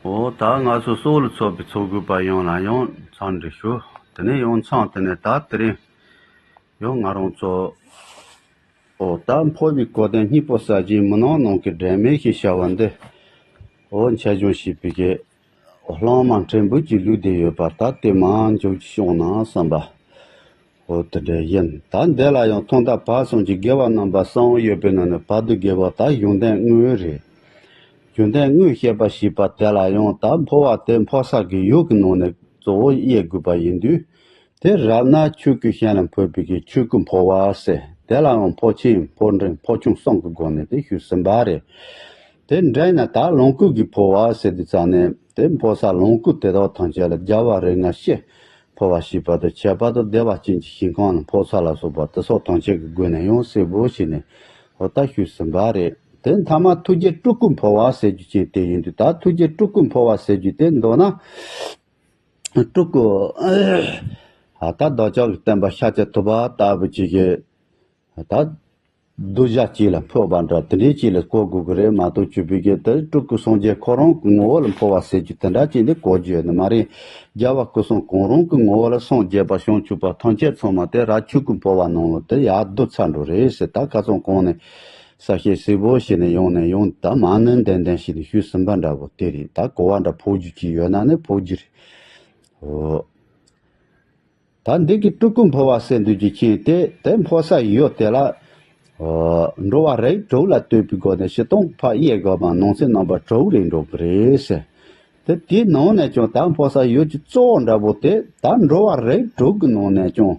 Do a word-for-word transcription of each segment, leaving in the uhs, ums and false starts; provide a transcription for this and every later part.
འོ་ད་ང་ཚོ་སོག་ལ་ཚོགས་པའི་ཚོགས་དགོས་པ་ཡོངས་ལ་ཡང་འཚམས་འདྲི་ཞུ། དེ་ནས་ཡང་འཚམས་དེ་ནས་ད་དེ་རིང་ཡང་ང་རང་ཚོ་འོ་ད་འཕོ་བའི་གོ་དོན་སྙིང་པོ་གསལ་བྱེད་མི་སྣང་ནང་གི་སྒྲོན་མེ་ཞེས་བྱ་བ་འདི་འོ་འཆད་སྦྱོང་བྱེད་པའི་གི་བླ་མ་ཕྲན་བུ་གཅིག་ལུས་བསྡད་ཡོད་པ་ད་དེ་མ་འཇོག་ཅིག་བྱུང་ན་བསམ་པ། འོ་དེ་འདྲ་ཡིན། ད་འདི་ལ་ཡང་ཐོག་མཐའ་བར་གསུམ་གྱི་དགེ་བ་རྣམ་པ་གསུམ་ཡོད་པའི་ནང་ནས་བར་དུ་དགེ་བ་ད་གཞུང་དོན་དངོས་རེད། གཞུང་དོན་དངོས་བཤད་པ་ཞེས་པ་དེ་ལ་ཡང་ད་འཕོ་བ་དེ་འཕོ་ས་གི་ཡུལ་གྱི་ནང་ནས་གཙོ་བོ་དབྱེ་དགོས་པ་ཡིན་དུས། དེ་རབ་ན་ཆོས་སྐུའི་ཞིང་ལ་འཕོས་པའི་གི་ཆོས་སྐུ་འཕོ་བ་ཟེར། དེ་ལའང་འཕོ་ཆེན་འཕོ་འབྲིང་འཕོ་ཆུང་གསུམ་གྱི་སྒོ་ནས་དེ་ཞུས་ཟིན་པ་རེད། དེ་འདྲ་ཡིན་ན་ད་ལོངས་སྐུ་གི་འཕོ་བ་ཟེར་དུས་ཙང་ནས་དེ་འཕོ་ས་ལོངས་སྐུ་དེ་དག་ཐམས་ཅད་ལ་རྒྱལ་བ་རིགས་ལྔ་སྤྱི་འཕོ་བ་ཞེས་པ་དང་ཁྱད་པར་དུ་བདེ་བ་ཅན་གྱི་ཞིང་ཁམས་ལ་འཕོ་ས་ལ་སོགས་པ་དེ་སོགས་ཐམས་ཅད་ཀྱི་སྒོ་ནས་ཡང་གསལ་པོ་བྱས་ནས་འོ་ད་ཞུས་ཟིན་པ་རེད། དེ་མཐའ་མ་ཐུགས་རྗེ་སྤྲུལ་སྐུ་འཕོ་བ་ཟེར་རྒྱུ་ཅན་དེ་ཡིན་དུས་ད་ཐུགས་རྗེ་སྤྲུལ་སྐུ་འཕོ་བ་ཟེར་རྒྱུ་དེ་མདོར་ན། སྤྲུལ་སྐུ། ད་བདག་ཅག་གི་བསྟན་པ་ཤཱཀྱ་ཐུབ་པ་ལྟ་བུ་ཅིག་གིས། ད། གདུལ་བྱ་གཅིག་ལ་འཕོས་པ་འདྲ་དེ་འདྲའི་ཅིག་ལ་གོ་དགོས་ཀྱི་རེད་མ་གཏོགས་བཅུ་པའི་གི་དེ་སྤྲུལ་སྐུ་སངས་རྒྱས་ཁོ་རང་གི་ངོ་བོ་ལ་འཕོ་བ་ཟེར་རྒྱུ་དེ་འདྲ་ཅིག་འདི་གོ་རྒྱུ་ཡོད་ནི་མ་རེད། རྒྱལ་བ་སྐུ་གསུམ་གང་རུང་གི་ངོ་བོ་ལ་སངས་རྒྱས་པ་བྱང་ཆུབ་པ་ཐམས་ཅད་ཚང་མ་དེ་རབ་ཆོས་སྐུ་འཕོ་བ་ནང་ལ་དེ་ཡར་བསྡུ་ཚར་འགྲོ་རེད་ཟེར། ད་ཁ་སང་གོང་ནས་གསལ་བཤད་གསལ་པོ་བྱས་ནས་ཡོང་ནས་ཡོང་ད་མ་ནན་ཏན་ཏན་བྱས་ནས་ཞུས་ཟིན་པ་འདྲ་པོ་དེ་རེད། ད་གོ་བ་འདྲ་ཕོག་རྒྱུ་ཅིག་ཡོད་ན་ནི་ཕོག་རྒྱུ་རེད། འོ། ད་འདི་གི་སྤྲུལ་སྐུ་འཕོ་བ་ཟེར་འདོད་ཀྱི་ཆེན་དེ་དེ་འཕོ་ས་ཡོད་དེ་ལ། འགྲོ་བ་རིགས་དྲུག་ལ་ལྟོས་པའི་སྒོ་ནས་སྤྱིར་བཏང་ཕ་ཡེ་དགོས་པ་ནང་གསེས་རྣམ་པ་དྲུག་རེ་འགྲོ་གི་རེད་ཟེར། དེ་དེའི་ནང་ནས་ཀྱང་ད་འཕོ་ས་ཡོད་ཀྱི་གཙོ་བོ་འདྲ་པོ་དེ་ད་འགྲོ་བ་རིགས་དྲུག་གི་ནང་ནས་ཀྱང་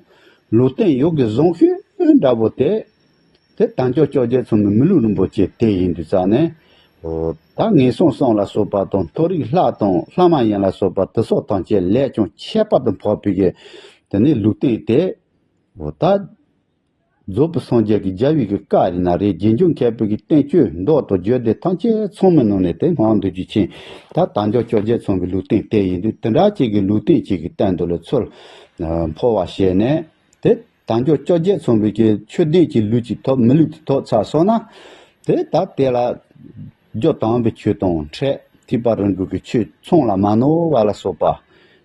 ལུས་རྟེན་ཡོད་གི་བཟང་ཤོས་འདྲ་པོ་དེ། དེ་དལ་འབྱོར་བཅོ་བརྒྱད་མཚུངས་པའི་མི་ལུས་རིན་པོ་ཆེ་དེ་ཡིན་དུས་ཙང་ནས། འོ། ད་ངན་སོང་གསུམ་ལ་སོགས་པ་དང་མཐོ་རིས་ལྷ་དང་ལྷ་མ་ཡིན་ལ་སོགས་པ་དེ་སོགས་ཐམས་ཅད་ལས་ཀྱང་ཁྱད་པར་དུ་འཕགས་པའི་གི་དེ་ནས་ལུས་རྟེན་དེ། འོ་ད། རྫོགས་པའི་སངས་རྒྱས་ཀྱི་རྒྱལ་བའི་གི་བཀའ་ཡིན་ན་རེད། རྗེས་འཇུག་མཁས་པའི་གི་བསྟན་བཅོས་མདོ་དང་རྒྱུད་སྡེ་ཐམས་ཅད་ཚང་མའི་ནང་ནས་དེ་སྔགས་འདུས་ཀྱི་ཆེན་ད་དལ་འབྱོར་བཅོ་བརྒྱད་མཚུངས་པའི་ལུས་རྟེན་དེ་ཡིན་དུས་དེ་འདྲ་ཅིག་གི་ལུས་རྟེན་ཅིག་གི་སྟེང་དུ་ལ་ཚུར་འཕོ་བ་བྱས་ནས། དེ་དལ་འབྱོར་བཅོ་བརྒྱད་མཚུངས་པའི་གི་ཆོས་ལྡན་གྱི་ལུས་ཀྱི་ཐོབ་མི་ལུས་ཀྱི་ཐོབ་ཚར་སོང་ན། དེ་ད་དེ་ལ་རྒྱུ་དམ་པའི་ཆོས་དང་འཕྲད། ཐེག་པ་རིམ་དགུ་གི་ཆོས་ཚང་ལ་མ་ནོར་བ་ལ་སོགས་པ།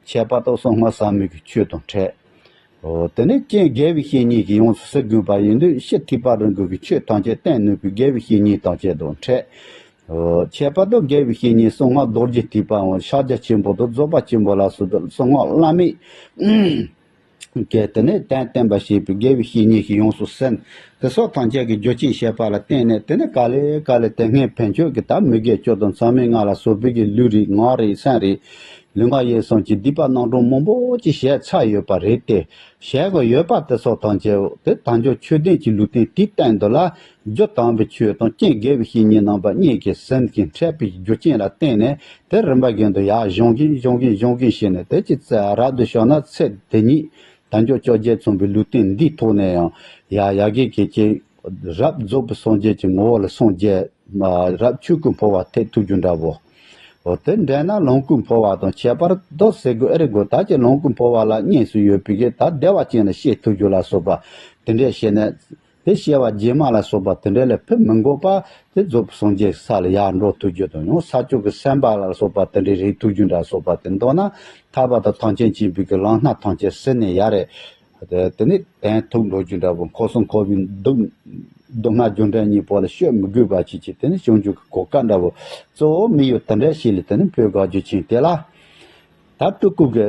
ཁྱད་པར་དུ་གསང་སྔགས་ཟབ་མོའི་གི་ཆོས་དང་འཕྲད། འོ་དེ་ནས་རྐྱེན་དགེ་བའི་བཤེས་གཉེན་གྱིས་ཡོངས་སུ་གཟིགས་དགོས་པ་ཡིན་དུས་ཕྱི་ཐེག་པ་རིམ་དགུ་གི་ཆོས་ཐམས་ཅད་བསྟན་ནུས་པའི་དགེ་བའི་བཤེས་གཉེན་ཐམས་ཅད་དང་འཕྲད། འོ་ཁྱད་པར་དུ་དགེ་བའི་བཤེས་གཉེན་གསང་སྔགས་རྡོ་རྗེ་ཐེག་པའམ་ཕྱག་རྒྱ་ཆེན་པོ་དང་རྫོགས་པ་ཆེན་པོ་ལ་སོགས་པའི་གསང་སྔགས་བླ་མེད། གལ་ཏེ་ནི་གཏན་བརྟེན་པ་ཞེས་པའི་དགེ་བའི་བཤེས་གཉེན་ཞིག་ཡོངས་སུ་ཟིན། དེ་སོགས་ཐམས་ཅད་ཀྱི་རྒྱུ་རྐྱེན་བྱས་པ་ལ་བརྟེན་ནས་དེ་ནི་ག་ལེ་ག་ལེ་དེ་སྔའི་ཕན་ཆོད་ཀྱི་ད་མི་དགེ་བཅུ་དང་མཚམས་མེད་ལྔ་ལ་སོགས་པའི་གི་ལུས་རེད་ངག་རེད་སེམས་རེད། ལུས་ངག་ཡིད་གསུམ་གྱི་སྡིག་པ་རྣམ་གྲངས་མང་པོ་ཅིག་བྱས་ཚར་ཡོད་པ་རེད་དེ། བྱས་དགོས་ཡོད་པ་དེ་སོགས་ཐམས་ཅད་དེ་དལ་འབྱོར་ཆོས་ལྡན་གྱི་ལུས་རྟེན་དེའི་སྟེང་དུ་ལ་རྒྱུ་དམ་པའི་ཆོས་དང་རྐྱེན་དགེ་བའི་བཤེས་གཉེན་རྣམ་པ་གཉིས་ཀྱིས་ཟིན་གྱིས་འཕྲད་པའི་རྒྱུ་རྐྱེན་ལ་བརྟེན་ནས་དེ་རིམ་པ་བཞིན་དུ་ཡར་སྦྱོང་གིན་སྦྱོང་གིན་སྦྱོང་གིན་བྱས་ནས་དེ་ཅི་ཚེ་རབ་ཏུ་བྱུང་ན་ཚེ་དེ་ཉིད། དལ་འབྱོར་བཅོ་བརྒྱད་མཚུངས་པའི་ལུས་རྟེན་འདིའི་ཐོག་ནས་ཡང་ཡ་ཡ་གི་གི་ཅིག་རབ་རྫོགས་པའི་སངས་རྒྱས་ཀྱི་ངོ་བོ་ལ་སངས་རྒྱས། རབ་ཆོས་སྐུ་འཕོ་བ་ཐེག་ཐུབ་རྒྱུ་འདྲ་བོ། འོ་དེ་འདྲ་ན་ལོངས་སྐུ་འཕོ་བ་དང་ཁྱད་པར་དུ་ཟེར་དགོས་ཨེ་རེད་དགོས། ད་ཅི་ལོངས་སྐུ་འཕོ་བ་ལ་གཉིས་སུ་ཡོད་པའི་གི་ད་བདེ་བ་ཅན་ལ་སྐྱེ་ཐུབ་རྒྱུ་ལ་སོགས་པ་དེ་འདྲས་བྱས་ནས་དེ་སྐྱེ་བ་རྗེས་མ་ལ་སོགས་པ་དེ་འདྲས་ལ་ཕེབས་མི་དགོས་པ། དེ་རྫོགས་པའི་སངས་རྒྱས་ས་ལ་ཡར་འགྲོ་ཐུབ་རྒྱུ་དང་ཡང་ས་བཅུ་གི་སེམས་དཔའ་ལ་སོགས་པ་དེ་འདྲའི་རིགས་ཐུབ་རྒྱུ་འདྲ་སོགས་པ་དེ་མདོར་ན་ཐར་པ་དང་ཐམས་ཅད་མཁྱེན་པའི་གི་ལམ་སྣ་ཐམས་ཅད་ཟིན་ནས་ཡ་རེད། དེ་ནི་དོན་ཐུག་འགྲོ་རྒྱུ་འདྲ་བོ་འཁོར་གསུམ་འཁོར་བའི་སྡུག་སྡུག་བསྔལ་རྒྱུ་འབྲས་གཉིས་པོ་ལ་སྤྱོད་མི་དགོས་པ་ཅིག་གིས་དེ་ནི་བྱང་ཆུབ་ཀྱི་གོ་སྐབས་འདྲ་བོ་གཙོ་བོ་མི་ཡུལ་དེ་འདྲ་ཞིག་ལ་དེ་ནི་འཕོས་དགོས་རྒྱུ་ཅིག་དེ་ལ་ད་སྤྲུལ་སྐུ་གི་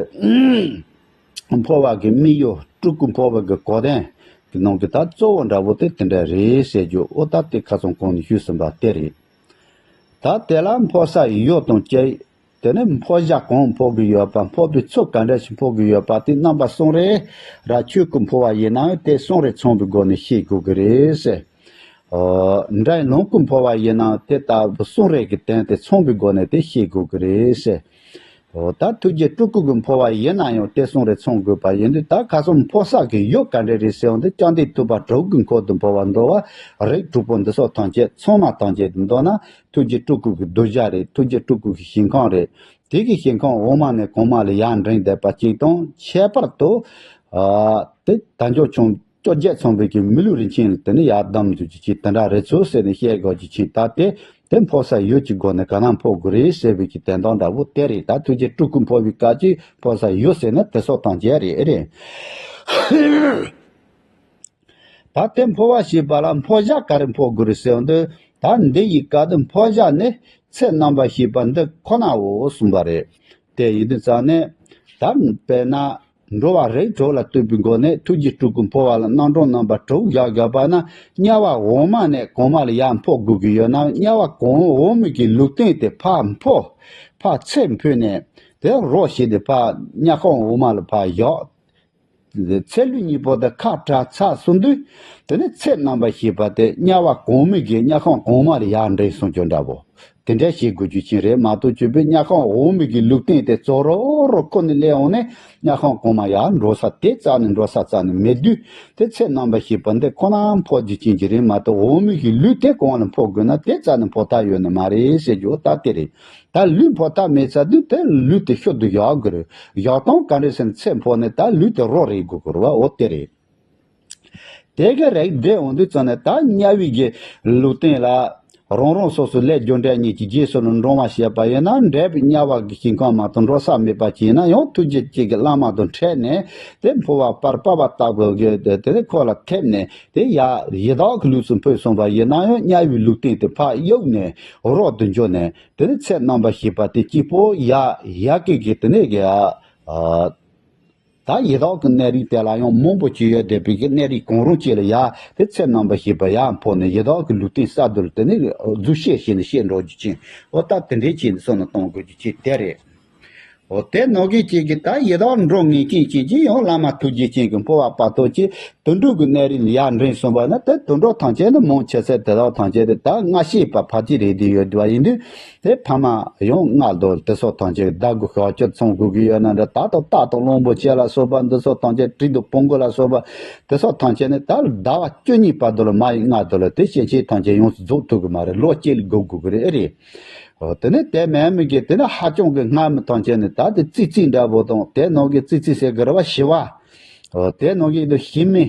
འཕོ་བ་གི་དམིགས་ཡུལ་སྤྲུལ་སྐུ་འཕོ་བ་གི་གོ་དོན་གྱི་ནང་གི་ད་གཙོ་བོ་འདྲ་བོ་དེ་དེ་འདྲ་རེད་ཟེར་རྒྱུ། ཨོ་ད་དེ་ཁ་སང་གོང་ནས་ཞུས་ཟིན་པ་དེ་རེད། ད་དེ་ལ་འཕོ་ས་ཡུལ་དང་བཅས། དེ་ནས་འཕོ་བྱ་གང་འཕོ་གི་ཡོད་པ། འཕོ་བའི་ཚུལ་ག་འདྲ་ཞིག་འཕོ་གི་ཡོད་པ་དེ་རྣམ་པ་གསུམ་རེ་ར། ཆོས་སྐུ་འཕོ་བ་ཡིན་ནའང་དེ་གསུམ་རེ་ཚང་བའི་སྒོ་ནས་ཤེས་དགོས་ཀྱི་རེད་ཟེར། འོ། འདྲ་ཡི་ལོངས་སྐུ་འཕོ་བ་ཡིན་ནའང་དེ་ལྟ་བུ་གསུམ་རེ་གི་དོན་དེ་ཚང་བའི་སྒོ་ནས་དེ་ཤེས་དགོས་ཀྱི་རེད་ཟེར། འོ་ད་ཐུགས་རྗེ་སྤྲུལ་སྐུ་གི་འཕོ་བ་ཡིན་ན་ཡང་དེ་གསུམ་རེ་ཚང་དགོས་པ་ཡིན་དུས་ད་ཁ་སང་འཕོ་ས་གི་ཡུལ་ག་འདྲ་རེད་ཟེར་ཡོང་དུས་བཅོམ་ལྡན་ཐུབ་པ་དྲུག་གི་འཁོར་དུ་འཕོ་བ། འགྲོ་བ་རིགས་དྲུག་པོ་འདི་སོགས་ཐམས་ཅད་ཚང་མ་ཐམས་ཅད་དུ་མདོར་ན། ཐུགས་རྗེ་སྤྲུལ་སྐུ་གི་གདུལ་བྱ་རེད། ཐུགས་རྗེ་སྤྲུལ་སྐུ་གི་ཞིང་ཁམས་རེད། དེ་གི་ཞིང་ཁམས་འོག་མ་ནས་གོང་མ་ལ་ཡར་འདྲེན་བསྡད་པ་གཅིག་དང་། ཁྱད་པར་དུ། ཨ། དེ་དལ་འབྱོར་ཆུང་བཅོ་བརྒྱད་ཚང་བའི་གི་མི་ལུས་རིན་ཆེན་ལ་དེ་ནི་ཡར་བསྡམས་འདུག་ཅིག་ཅིག་དེ་འདྲ་རེད་ཚུལ་ཟེར་ནས་བཤད་དགོས་ཀྱི་ཕྱིན། ད་དེ་ དེ་འཕོ་ས་ཡོད་ཀྱི་སྒོ་ནས་ག་ན་འཕོ་དགོས་རེད་ཟེར་བའི་གི་དོན་དག་འདྲ་བོ་དེ་རེད། ད་ཐུགས་རྗེ་སྤྲུལ་སྐུ་འཕོ་བའི་སྐབས་ཀྱི་འཕོ་ས་ཡོད་ཟེར་ན་དེ་སོགས་དང་བཅས་རེད་རེད། ད་དེ་འཕོ་བ་ཞེས་པ་ལ་འཕོ་བྱ་ག་རེ་འཕོ་དགོས་རེད་ཟེར་བ་འདི། ད་འདི་ཡི་སྐབས་དུ་འཕོ་བྱ་ནི་ཚེ་རྣམ་པར་ཤེས་པ་འདི་ཁོ་ནའོ་གསུངས་པ་རེད། དེ་ཡིན་དུས་ཙང་ནས། ད་དཔེར་ན། འགྲོ་བ་རིགས་དྲུག་ལ་ལྟོས་པའི་སྒོ་ནས་ཐུགས་རྗེ་སྤྲུལ་སྐུ་འཕོ་བ་ལ་རྣམ་གྲངས་རྣམ་པ་དྲུག་བཞག་བཞག་པ་ན། དམྱལ་བ་འོག་མ་ནས་གོང་མ་ལ་ཡར་འཕོ་དགོས་ཀྱི་ཡོད་ན། དམྱལ་བ་གོང་འོག་མའི་གི་ལུས་རྟེན་དེ་ཕར་འཕོ། ཕར་ཚེ་འཕོས་ནས་དེ་རོ་བྱས་ཏེ་ཕར་དམྱལ་ཁམས་འོག་མ་ལ་ཕར་བཞག། ཚེ་ལུས་གཉིས་པོ་དེ་ཁ་བྲལ་ཚར་སོང་དུས། དེ་ནས་ཚེ་རྣམ་པར་ཤེས་པ་དེ་དམྱལ་བ་གོང་མའི་གི་དམྱལ་ཁམས་གོང་མ་ལ་ཡར་འདྲེན་སོང་ཀྱང་འདྲ་བོ། དེ་འདྲ་བྱེད་དགོས་རྒྱུ་ཅན་རེད་མ་གཏོགས། སྤྱོད་པའི་དམྱལ་ཁམས་འོག་མའི་གི་ལུས་རྟེན་དེ་ཙོག་རོ་རོ་ཁོ་ནས་སླེབས་འོང་ནས་དམྱལ་ཁམས་གོང་མ་ཡར་འགྲོ་ས་དེ་རྩ་ནས་འགྲོ་ས་རྩ་ནས་མེད་དུས། དེ་ཚེ་རྣམ་པར་ཤེས་པ་འདི་ཁོ་ན་འཕོ་རྒྱུ་ཅན་གྱི་རེད་མ་གཏོགས། འོག་མའི་གི་ལུས་དེ་གོང་ལ་འཕོ་དགོས་ན་དེ་རྩ་ནས་འཕོ་ཐབས་ཡོད་ནི་མ་རེད་ཟེར་རྒྱུ་ད་དེ་རེད། ད་ལུས་འཕོ་ཐབས་མེད་ཚར་དུས་དེ་ལུས་དེ་ཤུལ་དུ་བཞག་དགོས་རེད། བཞག་སྟངས་ག་འདྲ་ཟེར་ན་ཚེ་འཕོ་ནས་ད་ལུས་དེ་རོ་རེག་དགོས་དགོས་རེད་བ། འོ་དེ་རེད། དེ་ག་རེག་བསྡད་འོང་དུས་ཙམ་ནས་ད་དམྱལ་བའི་གི་ལུས་རྟེན་ལ་རང་རང་སོ་སོ་ལས་རྒྱུ་འབྲས་གཉིས་ཀྱི་རྗེས་སུ་ལ་འབྲང་བ་བྱས་པ་ཡིན་ན། འབྲས་བུ་དམྱལ་བ་གི་ཞིང་ཁམས་མ་གཏོགས་འགྲོ་ས་མེད་པ་ཅིག་ཡིན་ན་ཡང་ཐུགས་རྗེ་ཅན་གྱི་བླ་མ་དང་འཕྲད་ནས་དེ་འཕོ་བ་སྤར་སྤར་བ་ལྟ་བུ་གི་དེ་ནས་ཁོ་ལ་ཐེབས་ནས་དེ་ཡར་ཡི་དྭགས་ཀྱི་ལུས་སུ་འཕོས་སོང་བ་ཡིན་ན་ཡང་དམྱལ་བའི་ལུས་རྟེན་དེ་ཕར་གཡུགས་ནས་རོ་དུ་འཇོག་ནས། དེ་ནས་ཚེ་རྣམ་པར་ཤེས་པ་དེ་གཅིག་པོ་ཡ་ཡ་གི་གི་དེ་ནས་གི་ཨ། ད་ཡི་དྭགས་ཀྱི་གནས་རིགས་དེ་ལ་ཡང་མང་པོ་ཅིག་ཡོད་བསྡད་པའི་གི་གནས་རིགས་གང་རུང་ཅིག་ལ་ཡ་དེ་ཚེ་རྣམ་པར་ཤེས་པ་ཡར་འཕོ་ནས་ཡི་དྭགས་ཀྱི་ལུས་རྟེན་གསར་དུ་ལ་དེ་ནས་རྫུ་བཤད་བྱས་ནས་བཤད་འགྲོ་རྒྱུ་ཅན། འོ་ད་དེ་འདྲའི་ཅིག་ནས་བསམ་བློ་གཏོང་དགོས་རྒྱུ་ཅིག་དེ་རེད། འོ་དེ་ནང་གི་ཅིག་གི་ད་ཡི་དྭགས་འགྲོ་ངེས་ཅན་ཅིག་གིས་ཡང་བླ་མ་ཐུགས་རྗེ་ཅན་གྱི་འཕོ་བ་སྤར་ཐོག་ཅིག་དུད་འགྲོ་གི་གནས་རིགས་ལ་ཡར་འདྲེན་སོང་བ་ན། དེ་དུད་འགྲོ་ཐམས་ཅད་ནི་མང་ཆེ་ས་དེ་དག་ཐམས་ཅད་དེ་ད་སྔ་ཕྱིའི་བར་ཕ་ཅིག་རེད་དེ་ཡོད་པ་ཡིན་དུས། དེ་ཕ་མ་ཡང་སྔགས་འདོན་དེ་སོགས་ཐམས་ཅད་ཟླ་དགུ་ཞག་བཅུ་ཚང་དགོས་ཀྱི་ཡོད་ན་འདྲ། ད་དང་རྟ་དང་གླང་པོ་ཆེ་ལ་སོགས་པ་འདི་སོགས་ཐམས་ཅད། གྲི་དང་བོང་གུ་ལ་སོགས་པ་དེ་སོགས་ཐམས་ཅད་ནི་ད་ཟླ་བ་བཅུ་གཉིས་བར་དུ་ལ་མ་ཡི་སྔགས་འདོན་ལ་དེ་སྐྱེ་མཆེད་ཐམས་ཅད་ཡོངས་སུ་རྫོགས་ཐུབ་ཀྱི་མ་རེད། ལོ་གཅིག་ལ་སྒོམ་དགོས་ཀྱི་རེད། ཨེ་རེད། འོ་དེ་ནས་དེ་མིན་མི་གི་དེ་ནས་ཧ་ཅང་གི་སྔ་མོ་ཐམས་ཅད་ནི་ད་དེ་ཙི་ཙི་འདྲ་པོ་དང་། དེ་ནང་གི་ཙི་ཙི་ཟེར་གི་རེད་བ། ཞི་བ། འོ་དེ་ནང་གི་དེ་ཞི་མི།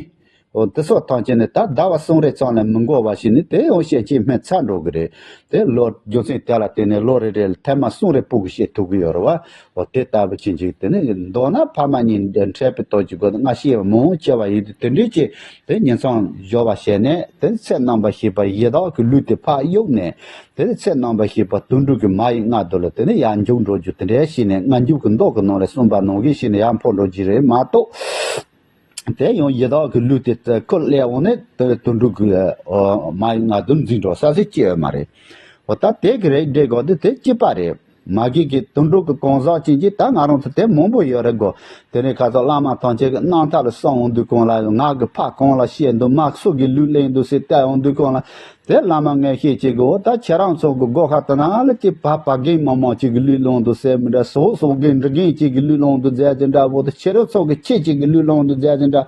འོ་དེ་སོགས་ཐམས་ཅད་ནི་ད་ཟླ་བ་གསུམ་རེ་ཙམ་ལས་མི་འགོར་བ་ཞིག་ནི་དེ་ཡང་སྐྱེ་མཆེད་སྨིན་ཚར་འགྲོ་གི་རེད། དེ་ལོ་རྒྱུ་མཚན་དེ་ལ་བརྟེན་ནས་ལོ་རེ་རེ་ལ་ཐེངས་མ་གསུམ་རེ་སྤུ་གུ་སྐྱེ་ཐུབ་ཀྱི་ཡོད་རེད་བ། འོ་དེ་ལྟ་བུ་ཅན་ཅིག་དེ་ནི་མདོར་ན་ཕ་མ་གཉིས་འཕྲད་པའི་སྟོབས་ཀྱི་སྒོ་ནས་སྔ་ཕྱི་མང་ཆེ་བ་ཡིན་དུས། དེ་འདྲའི་ཅིག་དེ་ཉིང་མཚམས་སྦྱོར་བ་བྱས་ནས། དེ་ཚེ་རྣམ་པར་ཤེས་པ་ཡི་དྭགས་ཀྱི་ལུས་དེ་ཕར་གཡུགས་ནས། དེ་ནས་ཚེ་རྣམ་པར་ཤེས་པ་དུད་འགྲོ་གི་མ་ཡི་སྔགས་འདོན་ལ་དེ་ནས་ཡར་འཇུག་འགྲོ་རྒྱུ་དེ་འདྲ་བྱས་ནས། སྔ་འཇུག་གི་མདོ་གི་ནང་ལ་གསུངས་པ་ནང་བཞིན་བྱས་ནས་ཡར་འཕོ་འགྲོ་རྒྱུ་རེད་མ་གཏོགས། དེ་ཡང་ཡི་དྭགས་ཀྱི་ལུས་དེ་ཁོ་སླེབས་འོང་ནས་དེ་དུད་འགྲོ་གི་མ་ཡི་སྔགས་འདོན་འཛིན་འགྲོ་ས་ཟིག་སྐྱེ་ཡོད་མ་རེད། འོ་ད་དེ་གི་རེད་འདྲེ་གོ་དེ་དེ་གཅིག་པ་རེད། མ་གི་གི་དུད་འགྲོ་གི་གང་ཟག་ཅན་གྱི་ད་ང་རང་ཚོ་དེ་མང་པོ་ཡོད་རེད་གོ། དེ་ནས་ཁ་སང་བླ་མ་ཐམས་ཅད་ཀྱི་རྣམ་ཐར་ལ་གསུངས་འོང་དུས་གང་ལ། ངག་གི་ཕ་གང་ལ་བཤད་འདུག་མ་སུ་གི་ལུས་ལེན་འདུག་ཟེར་བལྟས་འོང་དུས་གང་ལ། དེ་བླ་མ་ངས་བཤད་ཅིག་གི། འོ་ད་ཁྱེད་རང་ཚོ་གི་སྒོ་ཁ་དེ་ན་ལ་ཅིག་བ་བ་རྒན་མང་མང་ཅིག་གི་ལུས་ལེན་འདུག་ཟེར་མི་འདྲ། ཟོག་ཟོག་རྒན་འབྲི་རྒན་ཅིག་གི་ལུས་ལེན་འདུག་མཛད་ཅིག་འདྲ་བོ། དེ་ཁྱེད་རང་ཚོ་གི་ཁྱི་ཅིག་གི་ལུས་ལེན་འདུག་མཛད་ཅིག་འདྲ།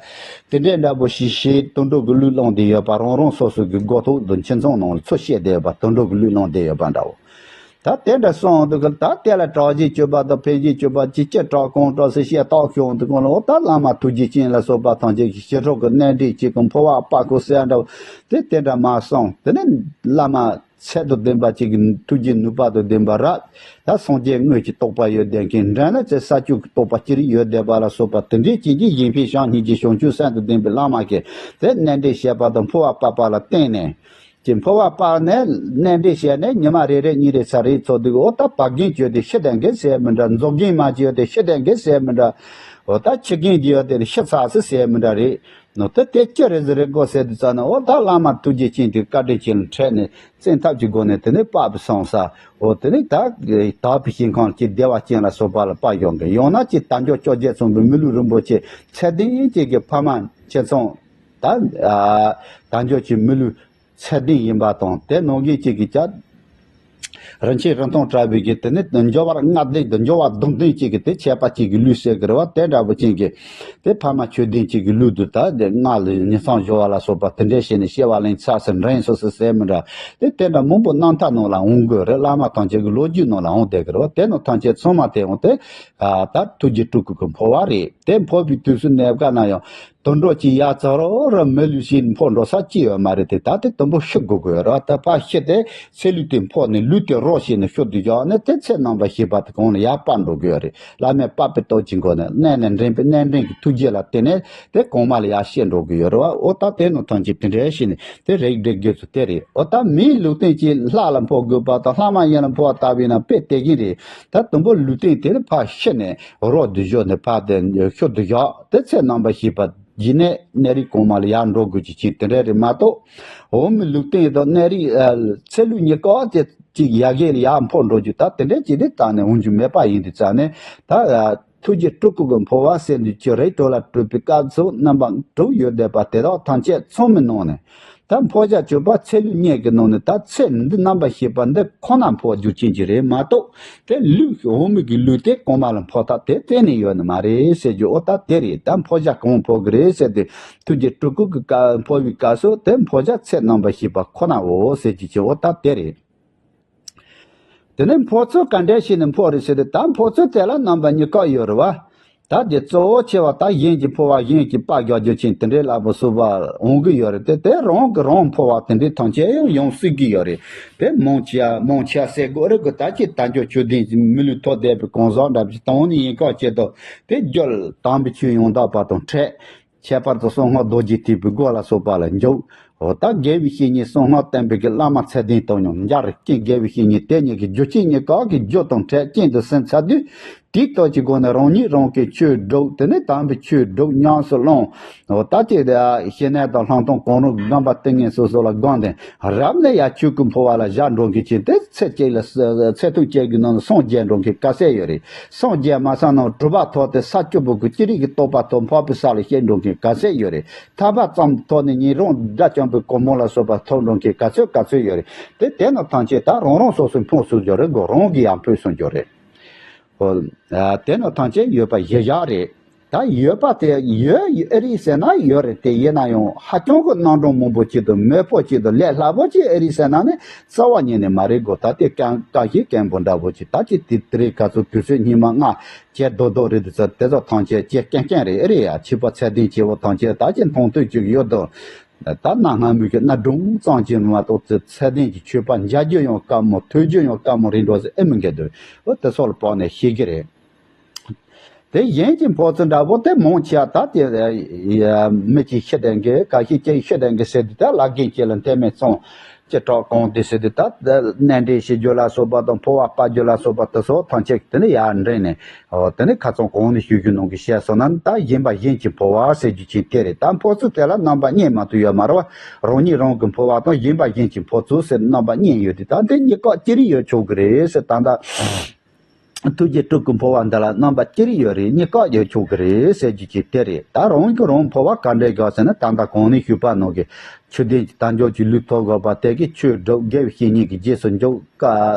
དེ་འདྲའི་འདྲ་བོ་ཞིག་ཞེས་དུད་འགྲོ་གི་ལུས་ལེན་དེ་ཡོད་པ། རང་རང་སོ་སོ་གི་སྒོ་ཐོག་དུ་ཁྱིམ་ཚང་ནང་ལ་ཚུར་བཤད་བསྡད་ཡོད་པ། དུད་འགྲོ་གི་ལུས་ལེན་བསྡད་ཡོད་པ་འདྲ་བོ། ད་དེ་འདྲ་སོང་འདུག་གི། ད་དེ་ལ་གྲགས་ཅན་སྤྱོད་པ་དང་ཕན་ཅན་སྤྱོད་པ་ཅིག་ཅི་གྲགས་གང་གྲགས་ཟེར་བཤད་རྟོག་ཤོང་འདུག་གོ་ལ། འོ་ད་བླ་མ་ཐུགས་རྗེ་ཅན་ལ་སོགས་པ་ཐམས་ཅད་ཀྱི་ཞི་ཁྲོ་གི་རྣལ་འབྲེལ་ཅིག་གི་འཕོ་བ་སྤར་དགོས་ཟེར་འདྲ་བོ། དེ་དེ་འདྲ་མ་གསུངས། དེ་ནས་བླ་མ་ཚད་དང་ལྡན་པ་ཅིག་གི་ཐུགས་རྗེ་ནུས་པ་དང་ལྡན་པ་ར། ད་སངས་རྒྱས་དངོས་ཀྱི་རྟོགས་པ་ཡོད་བསྡད་མཁན། འདྲ་ན་ཚེ་ས་བཅུ་གི་རྟོགས་པ་ཅི་རིགས་ཡོད་བསྡད་པ་ལ་སོགས་པ་དེ་འདྲའི་ཅིག་གིས་གཞན་ཕན་བྱམས་སྙིང་རྗེ་བྱང་ཆུབ་སེམས་དང་ལྡན་པའི་བླ་མ་གིས་དེ་རྣལ་འབྲེལ་བཤད་པ་དང་འཕོ་བ་སྤར་པ་ལ་བརྟེན་ནས། ཀྱི་འཕོ་བ་སྤར་ནས་རྣལ་འབྲེལ་བཤད་ནས་ཉི་མ་རེ་རེ་གཉིས་རེ་ཚར་རེ་ཚོགས་འདུག་འོ་ད་བ་རྒན་ཅིག་ཡོད་དེ་ཤི་དང་གི་ཟེར་མི་འདྲ། མཛོ་རྒན་མ་ཅིག་ཡོད་དེ་ཤི་དང་གི་ཟེར་མི་འདྲ། འོ་ད་ཁྱི་རྒན་ཅིག་ཡོད་དེ་ཤི་ཚར་སི་ཟེར་མི་འདྲ་རེད། ནོ་ད་དེ་ཅི་རེད་ཟེར་རེ་དགོས་ཟེར་དུས་ཙ་ན། འོ་ད་བླ་མ་ཐུགས་རྗེ་ཅན་དེ་བཀའ་དྲིན་ཅན་ལ་འཕྲད་ནས་བཙན་ཐབས་ཀྱི་སྒོ་ནས་དེ་ནས་སྤར་བའི་སོང་ས། འོ་དེ་ནས་ད་དག་པའི་ཞིང་ཁམས་ཀྱི་བདེ་བ་ཅན་ལ་སོགས་པ་ལ་སྤར་ཡོང་གི། ཡང་ན་ཅིག་དལ་འབྱོར་བཅོ་བརྒྱད་མཚུངས་པའི་མི་ལུས་རིན་པོ་ཆེ་ཚད་ལྡན་ཅིག་གི་ཕ་མ་ཁྱེད་ཚོ་ད་དལ་འབྱོར་གྱི་མི་ལུས་ཚད་ལྡན་ཡིན་པ་དང་། དེ་ནང་བཞིན་གཅིག་གིས་ཀྱང་རིན་ཆེན་རིན་ཐང་བྲལ་བའི་གི་དེ་ནི་འབྱོར་བ་ལྔ་ལྡན་དུ། འབྱོར་བ་བདུན་ལྡན་གཅིག་གི་དེ་ཁྱད་པར་གཅིག་གི་ལུས་ཟེར་གི་རེད་བ། དེ་འདྲ་བོ་ཅན་གྱི་དེ་ཕ་མ་ཆོས་ལྡན་གཅིག་གི་ལུས་དུ་ད་དེ་སྔགས་ལ་ཉིང་མཚམས་སྦྱོར་བ་ལ་སོགས་པ་དེ་འདྲ་བྱས་ནས་སྐྱེ་བ་ལེན་ཚར་ཟེར་འདྲེན་སོ་སོ་ཟེར་མི་འདྲ། དེ་དེ་འདྲ་མང་པོ་རྣམ་ཐར་ནང་ལ་འོང་གི་རེད། བླ་མ་ཐམས་ཅད་ཀྱི་ལོ་རྒྱུས་ནང་ལ་འོང་བསྡད་གི་རེད་བ། དེ་ནང་ཐམས་ཅད་ཚང་མ་དེ་འོང་དེ་ད་ཐུགས་རྗེ་སྤྲུལ་སྐུ་གི་འཕོ་བ་རེད། དེ་འཕོ་བའི་དུས་སུ་གནས་སྐབས་ན་ཡང་། དུད་འགྲོ་གཅིག་ཡ་ཙ་རོ་ར་མི་ལུས་ཤིག་འཕོ་འགྲོ་ས་ཅི་ཡོད་མ་རེད་དེ། ད་དེ་དུམ་བུ་ཤི་དགོས་དགོས་ར། ད་ཕར་ཤི་དེ་ཚེ་ལུས་དེ་འཕོ་ནས་ལུས་དེ་རོ་ཤི་ནས་ཤུལ་དུ་བཞག་ནས་དེ་ཚེ་རྣམ་པར་ཤེས་པ་དེ་གོང་ལ་ཡར་སྤར་འགྲོ་གི་ཡོད་རེད། བླ་མས་སྤར་པའི་སྟོབས་ཀྱི་སྒོ་ནས་གནས་ནས་འདྲེན་པའི་གནས་འདྲེན་གྱི་ཐུགས་རྗེ་ལ་བརྟེན་ནས་དེ་གོང་མ་ལ་ཡར་ཤི་འགྲོ་གི་ཡོད་རེད་བ། འོ་ད་དེ་ནང་ཐམས་ཅད་དེ་འདྲའི་ཤི་ནས་དེ་རིགས་འདྲེ་དགོས་ཚུལ་དེ་རེད། འོ་ད་མིའི་ལུས་རྟེན་གྱི་ལྷ་ལ་འཕོ་དགོས་པ་དང་ལྷ་མ་ཡིན་ལ་འཕོ་བ་ལྟ་བུ་ཡིན་ན་དཔེ་དེ་བཞིན་རེད། ད་དུམ་བུ་ལུས་རྟེན་དེ་ལ་ཕར་ཤི་ནས་རོ་དུ་བཞོ་ནས་ཕར་དེ་ཤུལ་དུ་བཞག་དེ་ཚེ་རྣམ་པར་ཤེས་པ་ཡིན་ནས་གནས་རིས་གོང་མ་ལ་ཡར་འགྲོ་དགོས་ཀྱི་ཆེད་དེ་འདྲ་རེད་མ་གཏོགས། འོག་མིན་ལུས་རྟེན་དང་གནས་རིས་ཚེ་ལུས་གཉིས་ཀ་དེ་གཅིག་ཡ་གི་ལ་ཡར་འཕོ་འགྲོ་རྒྱུ་ད་དེ་འདྲ་ཅིག་དེ་ད་ནས་འོང་རྒྱུ་མེད་པ་ཡིན་དུས་ཙང་ནས་ད་ཐུགས་རྗེ་སྤྲུལ་སྐུ་གི་འཕོ་བ་ཟེར་འདུག་ཅི་རེད། གྲོ་ལ་སྤྲུལ་པའི་སྐབས་སུ་རྣམ་པ་དྲུག་ཡོད་བསྡད་པ་དེ་དག་ཐམས་ཅད་ཚང་མའི་ནང་ནས་ད་འཕོ་བྱ་སྤྱོད་པ་ཚེ་ལུས་གཉིས་ཀྱི་ནང་ནས་ད་ཚེ་འདི་རྣམ་པར་ཤེས་པ་འདི་ཁོ་ན་འཕོ་རྒྱུ་ཅན་གྱི་རེད་མ་གཏོགས། དེ་ལུས་འོག་མིན་གྱི་ལུས་དེ་གོང་མ་ལ་འཕོ་ཐབས་དེ་གཏན་ནས་ཡོད་ནི་མ་རེད་ཟེར་རྒྱུ། འོ་ད་དེ་རེད། ད་འཕོ་བྱ་གང་འཕོ་གི་རེད་ཟེར་ཏེ་ཐུགས་རྗེ་སྤྲུལ་སྐུ་གི་སྐབས་འཕོ་བའི་སྐབས་སུ་དེ་འཕོ་བྱ་ཚེ་རྣམ་པར་ཤེས་པ་ཁོ་ནའོ་ཟེར་རྒྱུ་ཅིག་འོ་ད་དེ་རེད། དེ་ནས་འཕོ་ཚུལ་ག་འདྲས་ཤིག་ནས་འཕོ་རེད་ཟེར་ཏེ། ད་འཕོ་ཚུལ་དེ་ལ་རྣམ་པ་གཉིས་ཀ་ཡོད་རེད་བ། ད་དེ་གཙོ་བོ་ཆེ་བ་ད་གཞན་གྱི་འཕོ་བ་གཞན་གྱིས་སྤར་རྒྱག་རྒྱུ་ཅན་དེ་འདྲའི་ལ་སོགས་པ་འོང་གི་ཡོད་རེད་དེ། དེ་རང་གིས་རང་འཕོ་བ་དེ་འདྲའི་ཐམས་ཅད་ཡང་ཡོང་སྲིད་ཀྱི་ཡོད་རེད། དེ་མང་ཆེ་བ་མང་ཆེ་བ་ཟེར་དགོས་རེད་གི། ད་ཅི་དལ་འབྱོར་ཆོས་ལྡན་གྱི་མི་ལུས་ཐོབ་བསྡད་པའི་གང་ཟག་འདྲ་བ་ཞིག་དང་ནི་ཡིན་ཁག་ཆེད་དུ་དེ་རྒྱུ་དམ་པའི་ཆོས་ཡང་དག་པ་དང་འཕྲད། ཁྱད་པར་དུ་གསང་སྔགས་རྡོ་རྗེ་ཐེག་པའི་སྒོ་ལ་སོགས་པ་ལ་འཇུག་འོ་ད་དགེ་བའི་བཤེས་གཉེན་གསང་སྔགས་བསྟན་པའི་གི་བླ་མ་ཚད་ལྡན་དང་མཉམ་སྦྱར་རྐྱེན། དགེ་བའི་བཤེས་གཉེན་དེ་གཉིས་ཀྱི་རྒྱུ་རྐྱེན་གཉིས་ཀ་གི་རྒྱུ་དང་འཕྲད་རྐྱེན་དུ་ཟིན་ཚར་དུས། དེའི་སྟོབས་ཀྱི་སྒོ་ནས་རང་ཉིད་རང་གི་ཆོས་སྒྲུབ། དེ་ནས་དམ་པའི་ཆོས་སྒྲུབ་ཉམས་སུ་བླང་། འོ་ད་ཅིག་དེ་ཞི་གནས་དང་ལྷག་མཐོང་གང་རུང་སྒོམ་པ་ཏིང་ངེ་འཛིན་སོགས་ལ་སྒོམ་སྟེ། རབ་གནས་ཡར་ཆོས་སྐུ་འཕོ་བ་ལ་བཞག་འགྲོ་མཁན་ཅིག་དེ་ཚེ་གཅིག་ལ་ཚེ་ཐུང་གཅིག་གི་ནང་ལ་སངས་རྒྱས་འགྲོ་མཁན་ག་ཚད་ཡོད་རེད། སངས་རྒྱས་མ་སོང་ན་གྲུབ་པ་ཐོབ་སྟེ་ས་བཅུ་པོ་གི་ཅི་རིགས་ཀྱི་རྟོགས་པ་ཐོབ་འཕགས་པའི་ས་ལ་གཤེགས་འགྲོ་མཁན་ག་ཚད་ཡོད་རེད། ཐར་པ་ཙམ་ཐོབ་ནས་ཉན་རང་དགྲ་བཅོམ་པའི་གོ་འཕང་ལ་སོགས་པ་ཐོབ་འགྲོ་མཁན་ག་ཚོད་ག་ཚོད་ཡོད་རེད། དེ་དེ་རྣམས་ཐམས་ཅད་ད་རང་རང་སོ་སོའི་ཕུང་སུ་འགྱུར་རེད་གོ། རང་གི་ཡང་ཕུང་སུ་འགྱུར་རེད། ཨོ། ཨ། དེ་རྣམས་ཐམས་ཅད་ཡོད་པ་གཞི་བཞག་རེད། ད་ཡོད་པ་དེ་ཡོད་ཨེ་རེད་ཟེར་ན་ཡོད་རེད། དེ་ཡིན་ན་ཡང་ཧ་ཅང་གི་རྣམ་གྲངས་མང་པོ་ཅིག་དང་མོད་པོ་ཅིག་དང་ལས་སླ་པོ་ཅིག་ཨེ་རེད་ཟེར་ན་ནི་རྩ་བ་ཉིད་ནས་མ་རེད་གོ། ད་དེ་གང་ག་ཞིག་སྐད་འབོད་འདྲ་པོ་ཅིག་ད་ཅི་དེ་དེ་རེད་ག་ཚོད་དུས་ཚོད་སྙིགས་མ་ལྔ་བྱས་རྡོག་རྡོག་རེད་དུ་ཚོད་དེ་ཚོ་ཐམས་ཅད་ཅེས་རྐྱང་རྐྱང་རེད་ཨེ་རེད་ཡ། ཆོས་པ་ཚད་ལྡན་སྐྱེ་བོ་ཐམས་ཅད་ད་ཅི་མཐོང་ཐོས་ཅིག་ཡོད་དོ། ད་གནའ་སྔ་མོའི་གི་གནའ་སྒྲུང་ཙམ་གྱིས་མ་གཏོགས་ཚེ་ཚད་ལྡན་གྱི་ཆོས་པ་མཇལ་རྒྱུ་ཡང་དཀའ་མོ་ཐོས་རྒྱུ་ཡང་དཀའ་མོ་རེད་འགྲོ་ཟེར་ཨེ་མི་འགལ་འདུག་འོ་དེ་སོགས་ལ་དཔག་ནས་ཤེས་ཀྱི་རེད། དེ་གཞན་གྱི་འཕོ་ཚུལ་འདྲ་པོ་དེ་མང་ཆེ་བ་ད་དེ་མི་གཅིག་ཤི་དང་གི་ག་ཤེད་ཅིག་ཤི་དང་གི་ཟེར་དུས་ད་བླ་རྒན་གཅིག་ལ་མཐེ་མོ་བཙུམས། ཅི་དྲག་གང་དེ་ཟེར་དུས་ད་གནས་འདྲེན་བྱེད་རྒྱུ་ལ་སོགས་པ་དང་འཕོ་བ་སྤར་རྒྱུ་ལ་སོགས་པ་དེ་སོགས་ཐམས་ཅད་དེ་ནི་ཡར་འདྲེན་ནས། འོ་དེ་ནི་ཁ་ཚང་གོང་ནས་ཞུ་རྒྱུ་ནང་གི་བཤད་སོང་ན་ད་ཡིན་པ་གཞན་གྱི་འཕོ་བ་ཟེར་རྒྱུ་ཅན་དེ་རེད། ད་འཕོ་ཚུལ་དེ་ལ་རྣམ་པ་གཉིས་མ་གཏོགས་ཡོད་མ་རེད་བ། རང་ཉིད་རང་གི་འཕོ་བ་དང་གཞན་པ་གཞན་གྱི་འཕོ་ཚུལ་ཟེར་རྣམ་པ་གཉིས་ཡོད་དེ། ད་འདི་གཉིས་ཀ་ཅི་རིགས་ཡོད་ཆོག་གི་རེད་ཟེར་ད་ལྟ་ཐུགས་རྗེ་སྤྲུལ་སྐུ་འཕོ་བ་འདི་ལ་རྣམ་པ་ཅི་རིགས་ཡོད་རེད། གཉིས་ཀ་ཡོད་ཆོག་གི་རེད་ཟེར་རྒྱུ་ཅན་དེ་རེད། ད་རང་གི་རང་འཕོ་བ་ག་འདྲས་དགོས་ཟེར་ན་ད་ལྟ་གོང་ནས་ཞུས་པ་ནང་གི་ཆོས་ལྡན་གྱི་དལ་འབྱོར་གྱི་ལུས་ཐོབ་དགོས་པ་དེ་གི་ཆོས་སྒྲུབ་དགེ་བའི་བཤེས་གཉེན་གྱི་རྗེས་སུ་འཇུག་ཀ་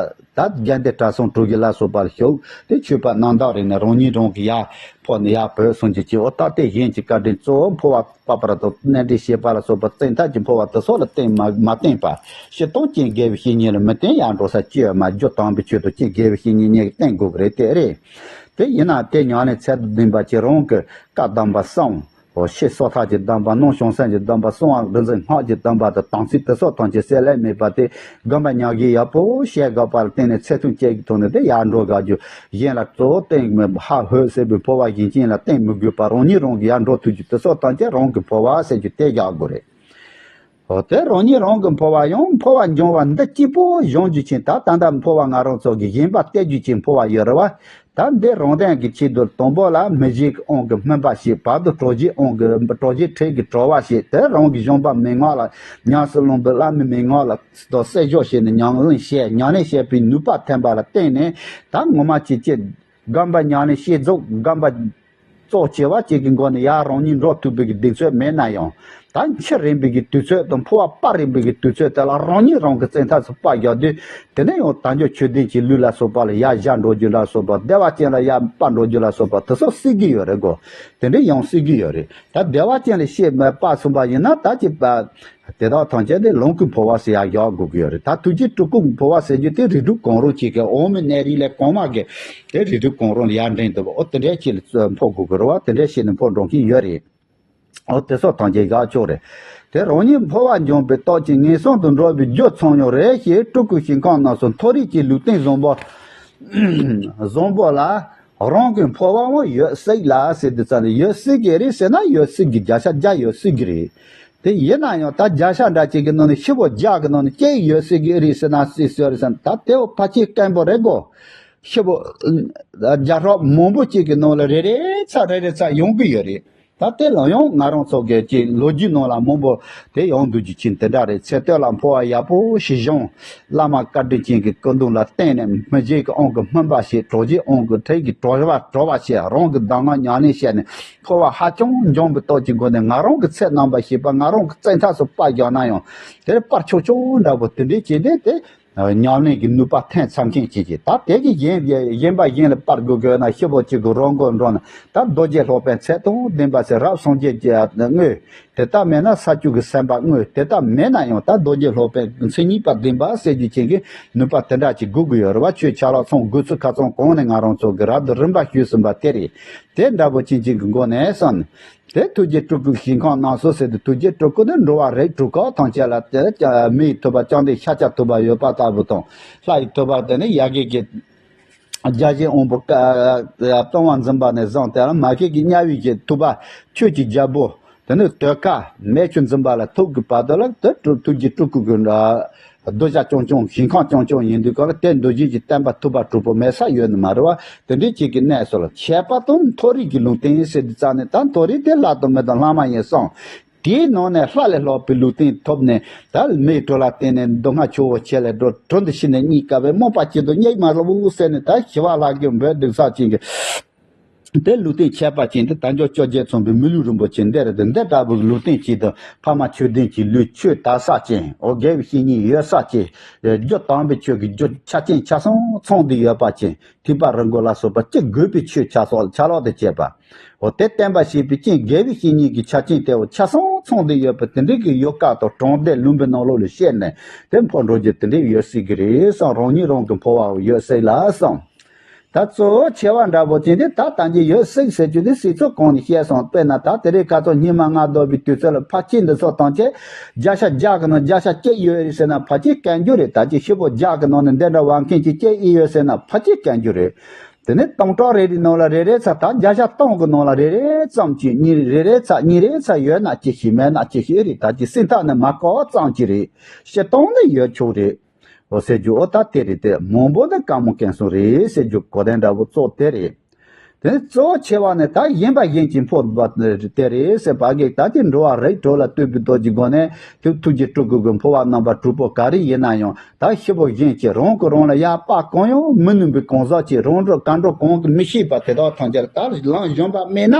ད་རྒྱལ་ཟླ་གྲྭ་ཚང་དྲུག་གི་ལ་སོགས་པ་ལ་ཞུགས་ཏེ་ཆོས་པ་རྣམ་དག་རེད་ན་རང་ཉིད་རང་གི་ཡར་འཕོ་ནས་ཡར་བུད་སོང་རྒྱུ་ཅིག་འོ་ད་དེ་གཞན་གྱི་བཀའ་དྲིན་གཙོ་བོ་འཕོ་བ་སྤར་པ་དང་གནས་འདྲེན་བྱེད་པ་ལ་སོགས་པ་བཙན་ཐབས་ཀྱི་འཕོ་བ་དེ་སོགས་ལ་བརྟེན་མ་མ་བརྟེན་པ་ཕྱིར་གཏོང་རྐྱེན་དགེ་བའི་བཤེས་གཉེན་ལ་མི་བརྟེན་ཡར་འགྲོ་ས་ཅི་ཡོད་མ་རྒྱུ་དམ་པའི་ཆོས་དང་རྐྱེན་དགེ་བའི་བཤེས་གཉེན་གཉིས་ཀྱིས་བརྟེན་དགོས་ཀྱི་རེད་དེ་རེད། དེ་ཡིན་ན་དེ་ཉམས་ལེན་ཚད་དང་ལྡན་པ་ཅིག་རང་གི་བཀའ་གདམས་པ་གསུམ། འོ་ཕྱི་སོ་ཐར་གྱི་གདམས་པ་ནང་བྱང་སེམས་ཀྱི་གདམས་པ་གསང་བ་རིག་འཛིན་སྔགས་ཀྱི་གདམས་པ་དང་དམ་ཚིག་དེ་སོགས་ཐམས་ཅད་བསྲེ་ལྷད་མེད་པ་དེ་སྒོམ་པ་མྱང་གི་ཡག་པོ་བྱས་དགོས་པ་ལ་བརྟེན་ནས་ཚད་ཐུང་བཅས་ཀྱི་ཐོག་ནས་དེ་ཡར་འགྲོ་དགའ་རྒྱུ། གཞན་ལ་གཙོ་བོ་བརྟེན་མི་ཧ་ཧོད་ཟེར་བའི་འཕོ་བ་གཞན་རྐྱེན་ལ་བརྟེན་མི་དགོས་པ་རང་ཉིད་རང་གིས་ཡར་འགྲོ་ཐུབ་རྒྱུ་དེ་སོགས་ཐམས་ཅད་རང་གི་འཕོ་བ་ཟེར་རྒྱུ་དེ་རྒྱག་དགོས་རེད། འོ་དེ་རང་ཉིད་རང་གི་འཕོ་བ་ཡང་འཕོ་བ་འབྱུང་བ་འདི་གཅིག་པོ་སྦྱོང་རྒྱུ་ཅན་ད་ད་ལྟ་འཕོ་བ་ང་རང་ཚོ་གི་གཞན་པ་སྟེར་རྒྱུ་ཅན་འཕོ་བ་ཡོད་རེད་བ། ད་འདི་རང་དོན་གྱི་ཆེད་དུ་དང་པོ་ལ་མི་བཞིའི་དབང་གི་སྨོན་པ་ཞིག་བར་དུ་གྲོགས་བཞིའི་དབང་གི་གྲོགས་བཞིའི་ཁྲིད་ཀྱི་གྲོགས་པ་ཞིག་དེ་རང་གི་གཞུང་པ་མན་ངག་ལ་ཉམས་སུ་བླངས་པའི་བླ་མའི་མན་ངག་ལ་དང་གསལ་བརྗོད་བྱས་ནས་ཉམས་ལེན་བྱས་ཉམས་ལེན་བྱས་པའི་ནུས་པ་ཐོན་པ་ལ་བརྟེན་ནས་ད་ངོ་མ་ཅིག་ཅིག་སྒོམ་པ་ཉམས་ལེན་བྱེད་རྫོགས་སྒོམ་པ་གཙོ་ཆེ་བ་ཅིག་གི་སྒོ་ནས་ཡར་རང་ཉིད་འགྲོ་ཐུབ་པའི་གི་གདེང་ཚོད་མེད་ན་ཡང་། ད་འཆི་རན་པའི་གི་དུས་ཚོད་དང་འཕོ་བ་སྤར་རན་པའི་གི་དུས་ཚོད་དེ་ལ་རང་ཉིད་རང་གི་བཙན་ཐབས་སུ་སྤར་རྒྱག་དུས། དེ་ནས་ཡང་དལ་འབྱོར་ཆོས་ལྡན་གྱི་ལུས་ལ་སོགས་པ་ལ་ཡར་བཞག་འགྲོ་རྒྱུ་ལ་སོགས་པ་བདེ་བ་ཅན་ལ་ཡར་སྤར་འགྲོ་རྒྱུ་ལ་སོགས་པ་དེ་སོགས་སྲིད་ཀྱི་ཡོད་རེད་གོ། དེ་འདྲའི་ཡང་སྲིད་ཀྱི་ཡོད་རེད། ད་བདེ་བ་ཅན་ལ་ཤེས་མ་སྤར་སོང་པ་ཡིན་ན་ད་ཅི་པ། དེ་དག་ཐམས་ཅད་དེ་ལོངས་སྐུའི་འཕོ་བ་ཟེར་ཡག་ཡག་དགོས་ཀྱི་ཡོད་རེད། ད་ཐུགས་རྗེ་སྤྲུལ་སྐུ་འཕོ་བ་ཟེར་རྒྱུ་དེ་རིགས་དྲུག་གང་རུང་གཅིག་གི་འོག་མིན་གནས་རིས་ལས་གོང་མ་གི་དེ་རིགས་དྲུག་གང་རུང་ལ་ཡར་འདྲེན་ཐུབ་པ་འོ་དེ་འདྲའི་ཆེད་ལ་འཕོ་དགོས་ཀྱི་རེད་བ། དེ་འདྲའི་ཆེད་ནས་འཕོ་འགྲོ་མཁན་ཡོད་རེད། འོ་དེ་སོགས་ཐམས་ཅད་བཞག་ཆོག་རེད། དེ་རང་ཉིད་འཕོ་བ་འབྱོངས་པའི་སྟོབས་ཀྱིས་ངན་སོང་དུ་འགྲོ་བའི་རྒྱུ་ཚང་ཡོང་རེད་ཞེས་སྤྲུལ་སྐུ་ཞིང་ཁམས་རྣམས་སུ་མཐོ་རིས་ཀྱི་ལུས་རྟེན་བཟང་པོ་བཟང་པོ་ལ་རང་གི་འཕོ་བའང་ཡོད་སྲིད་ལ་ཟེར་དུས་ཙམ་ནས་ཡོད་སྲིད་ཀྱི་རེད་ཟེར་ན་ཡོད་སྲིད་ཀྱི་བརྒྱ་ཆ་བརྒྱ་ཡོད་སྲིད་ཀྱི་རེད། དེ་ཡིན་ན་ཡང་ད་བརྒྱ་ཆ་འདྲ་ཅིག་གི་ནང་ནས་ཤི་བོ་བརྒྱ་གི་ནང་ནས་གཅིག་ཡོད་སྲིད་ཀྱི་རེད་ཟེར་ན་སྲིད་སྲོལ་རེད་ཟེར་ན་ད་དེ་བོ་ཕལ་ཆེར་སྐམ་པོ་རེད་གོ། ཤི་བོ་བརྒྱ་ཕྲག་མང་པོ་ཅིག་གི་ནང་ལ་རེ་རེ་ཚ་རེ་རེ་ཚ་ཡོང་གི་ཡོད་རེད། ད་དེ་ལ་ཡང་ང་རང་ཚོ་གི་ཅིག་ལོ་རྒྱུས་ནང་ལ་མང་པོ་དེ་ཡོང་འདུག་རྒྱུ་ཅིག་དེ་འདྲ་རེད། ཚེ་སྟོད་ལ་འཕོ་བ་ཡག་པོ་ཞིག་བྱུང་། བླ་མ་བཀའ་དྲིན་ཅན་གྱི་སྐུ་མདུན་ལ་བརྟེན་ནས་མི་རྗེ་གི་དབང་གི་སྨིན་པ་ཞིག་གྲོགས་རྗེ་དབང་གི་དྲིན་གྱི་གྲོགས་པ་གྲོགས་པ་བྱས་རང་གི་གདམས་ངག་ཉམས་ལེན་བྱས་ནས་འཕོ་བ་ཧ་ཅང་འབྱོངས་པའི་སྟོབས་ཀྱི་སྒོ་ནས་ང་རང་གི་ཚེ་རྣམ་པ་ཞེས་པ་ང་རང་གི་བཙན་ཐབས་སུ་སྤར་རྒྱག་ན་ཡང་དེར་སྤར་ཆོག་ཆོག་འདྲ་པོ་དེ་འདྲའི་བྱས་ནས་དེ། ཉམས་ལེན་གྱི་ནུས་པ་ཐོན་ཚར་མཁན་ཅིག་གིས་ད་དེ་གི་གཞན་གཞན་པ་གཞན་ལ་སྤར་དགོས་དགོས་ན་ཤི་བོ་གཅིག་གི་རང་མགོ་འགྲོ་ན་ད་རྡོ་རྗེ་སློབ་དཔོན་ཚད་དང་ལྡན་པ་ཟེར་རབ་སངས་རྒྱས་ཀྱི་དངོས་དེ་ལྟ་མེད་ན་ས་བཅུ་གི་སེམས་དཔའ་དངོས་དེ་ལྟ་མེད་ན་ཡང་ད་རྡོ་རྗེ་སློབ་དཔོན་མཚན་ཉིད་པ་ལྡན་པ་ཟེར་རྒྱུ་ཅན་གྱི་ནུས་པ་དེ་འདྲ་ཅིག་དགོས་ཀྱི་ཡོད་རེད་བ། ཆོས་ཆ་ལག་ཚང་དགོས་ཚུལ་ཁ་ཚང་གོང་ནས་ང་རང་ཚོ་གི་རབ་ཏུ་རིམ་པ་ཞུས་ཟིན་པ་དེ་རེད། དེ་འདྲ་པོ་ཅན་ཅིག་གི་སྒོ་ནས་སོང་ནས། དེ་ཐུགས་རྗེ་སྤྲུལ་སྐུ་ཞིང་ཁམས་རྣམས་སུ་ཟེར་ཏེ་ཐུགས་རྗེ་སྤྲུལ་སྐུ་ནི་འགྲོ་བ་རིགས་དྲུག་ཁག་ཐམས་ཅད་ལ་དེ་མི་ཡི་ཐུབ་པ་བཅོམ་ལྡན་ཤཱཀྱ་ཐུབ་པ་ཡོད་པ་ལྟ་བུ་དང་། ལྷ་ཡི་ཐུབ་པ་དེ་ནི་ཡ་གི་གི་རྒྱལ་ཆེན་དབང་པོ་ཀ་སྟོང་པ་འཛིན་པ་ནས་བཟུང་སྟེ་ལ་མ་གི་གི་དམྱལ་བའི་གི་ཐུབ་པ་ཆོས་ཀྱི་རྒྱལ་པོ་དེ་ནི་དོལ་ཁ་མེ་ཆུ་འཛིན་པ་ལ་ཐུག་གི་བར་དུ་ལ་དེ་ཐུགས་རྗེ་སྤྲུལ་སྐུ་གི་འདྲ། གདུལ་བྱ་རྐྱང་རྐྱང་ཞིང་ཁམས་རྐྱང་རྐྱང་ཡིན་དུས་གང་ལ་དེ་འདུལ་བྱེད་ཀྱི་བསྟན་པ་ཐུབ་པ་གྲུབ་པོ་མེད་ས་ཡོད་ནི་མ་རེད་བ། དེ་འདྲའི་ཅིག་གི་གནས་སུ་ལ་ཁྱད་པར་དུ་མཐོ་རིས་ཀྱི་ལུང་བསྟན་ཟེར་དུས་ཙང་ནས་ད་མཐོ་རིས་དེ་ལྷ་དང་མི་དང་ལྷ་མ་ཡིན་གསུམ། དེའི་ནང་ནས་ལྷ་ལས་ལྷག་པའི་ལུང་བསྟན་ཐོབ་ནས་ད་མིའི་གྲོགས་ལ་བརྟེན་ནས་མདོ་སྔགས་ཆུ་བོ་ཆེ་ལས་འགྲོ་གྲོལ་འདི་ཤི་ནས་གཉིད་དཀའ་བས་རྨོངས་པ་གཅིག་ཏུ་གཉིད་མ་ལོག་ཟེར་ནས་ད་ཞི་བ་ལྷ་གི་འབོད་སྡུག་ས་ཅན་གྱི། དེ་ལུས་རྟེན་ཁྱད་པར་ཅན་དེ་དལ་འབྱོར་བཅོ་བརྒྱད་མཚུངས་པའི་མི་ལུས་རིན་པོ་ཆེ་འདི་རེད་དེ། འདི་ལྟ་བུའི་ལུས་རྟེན་ཅིག་དང་ཕ་མ་ཆོས་ལྡན་གྱི་ལུས་ཆོས་དར་ས་ཅན། འོ་དགེ་བའི་བཤེས་གཉེན་ཡོད་ས་ཅན། རྒྱུ་དམ་པའི་ཆོས་ཀྱི་རྒྱུ་ཆ་རྐྱེན་ཆ་ཚང་ཚང་འདི་ཡོད་པ་ཅན། ཐེག་པ་རིམ་དགུ་ལ་སོགས་པ་ཅི་དགོས་པའི་ཆོས་ཆ་སོགས་ཆ་ལག་ཏུ་བྱེད་པ། འོ་དེ་བསྟན་པ་ཞེས་པའི་རྐྱེན་དགེ་བའི་བཤེས་གཉེན་གྱི་ཆ་རྐྱེན་དེ་འོ་ཆ་ཚང་ཚང་འདི་ཡོད་པ་དེ་འདྲའི་གི་ཡུལ་དཀར་དང་གྲོང་སྡེ་ལུང་པའི་ནང་ལོགས་ལ་བཤད་ནས་དེ་འཕོ་འགྲོ་རྒྱུ་དེ་འདྲའི་ཡོད་སྲིད་ཀྱི་རེད་བསམ། རང་ཉིད་རང་གི་འཕོ་བ་ཡོད་སྲིད་ལ་བསམ། ད་གཙོ་བོ་ཆེ་བ་འདྲ་པོ་ཅན་དེ་ད་ལྟ་འདི་ཡོད་སྲིད་ཟེར་རྒྱུ་དེ་སྲིད་ཚོ་གོང་ནས་བཤད་སོང་། དཔེར་ན་ད་དེ་རིང་ཁ་སང་སྙིགས་མ་ལྔ་བདོ་བའི་དུས་ཚོད་ལ་ཕལ་ཆེར་འདི་ཚོ་ཐམས་ཅད་བརྒྱ་ཆ་བརྒྱ་གི་ནང་བརྒྱ་ཆ་གཅིག་ཡོད་རེད་ཟེར་ན་ཕལ་ཆེར་སྐམ་རྒྱུ་རེད། ད་ཅི་ཤི་བོ་བརྒྱ་གི་ནང་ནས་འདི་འདྲ་བ་མཁན་གྱི་གཅིག་ཨེ་ཡོད་ཟེར་ན་ཕལ་ཆེར་སྐམ་རྒྱུ་རེད། དེ་ནས་སྟོང་ཕྲག་རེ་རེའི་ནང་ལ་རེ་རེ་ཚ་ད་བརྒྱ་ཆ་སྟོང་གི་ནང་ལ་རེ་རེ་ཙམ་གྱི་གཉིས་རེ་རེ་ཚ་གཉིས་རེ་ཚ་ཡོད་ན་ཅི་ཞིག་མེད་ན་ཅི་ཞིག་རེད། ད་ཅི་སྲིད་མཐའ་ནས་མ་བཀག་ཙམ་གྱི་རེད། ཕྱིར་གཏོང་ནི་ཡོད་ཆོག་རེད། འོ་ཟེར་རྒྱུ་འོ་ད་དེ་རེད་དེ། མང་པོ་ནི་དཀའ་མོ་སྐམ་སོང་རེད་ཟེར་རྒྱུ་གོ་དོན་འདྲ་པོ་གཙོ་དེ་རེད། དེ་ནི་གཙོ་ཆེ་བ་ནི་ད་གཞན་པ་གཞན་གྱི་འཕོ་བ་དེ་རེད་ཟེར་བ་གི་ད་ཅི་འགྲོ་བ་རིགས་དྲུག་ལ་ལྟོས་པའི་དོན་གྱི་སྒོ་ནས་ཐུགས་ཐུགས་རྗེ་སྤྲུལ་སྐུ་གི་འཕོ་བ་རྣམ་པ་དྲུག་པོ་ག་རེ་ཡིན་ན་ཡང་ད་ཤི་བོ་གཞན་གྱི་རང་གི་རང་ལ་ཡག་པ་གང་ཡང་མི་ནུས་པའི་གང་ཟག་ཅིག་རང་གྲོལ་གང་འགྲོ་གང་གི་མི་ཤེས་པ་དེ་དག་ཐམས་ཅད་ད་ལམ་གཞན་པ་མེད་ན་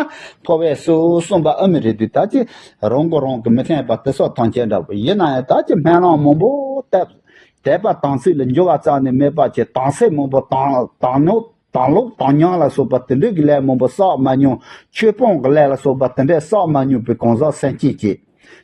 འཕོ་བས་སུ་གསུངས་པ་ཨ་མི་རེད་དུས་ད་ཅི་རང་གི་རང་གི་མི་ལྷན་པ་དེ་སོགས་ཐམས་ཅད་འདྲ་པོ་ཡིན་ན་ཡང་ད་ཅི་སྨོན་ལམ་མང་པོ་བཏབ། དད་པ་དམ་ཚིག་ལ་འགྱུར་བ་རྩ་ནས་མེད་པ་བྱས། དམ་ཚིག་མང་པོ་དང་དང་ནོ་དང་ལོག་དང་ཉམས་ལ་སོགས་པ་དེ་འདྲའི་གི་ལས་མང་པོ་བསགས་མ་མྱོང་། ཆོས་སྤོང་གི་ལས་ལ་སོགས་པ་དེ་འདྲའི་བསགས་མ་མྱོང་པའི་གང་ཟག་སེམས་ཅན་ཅིག་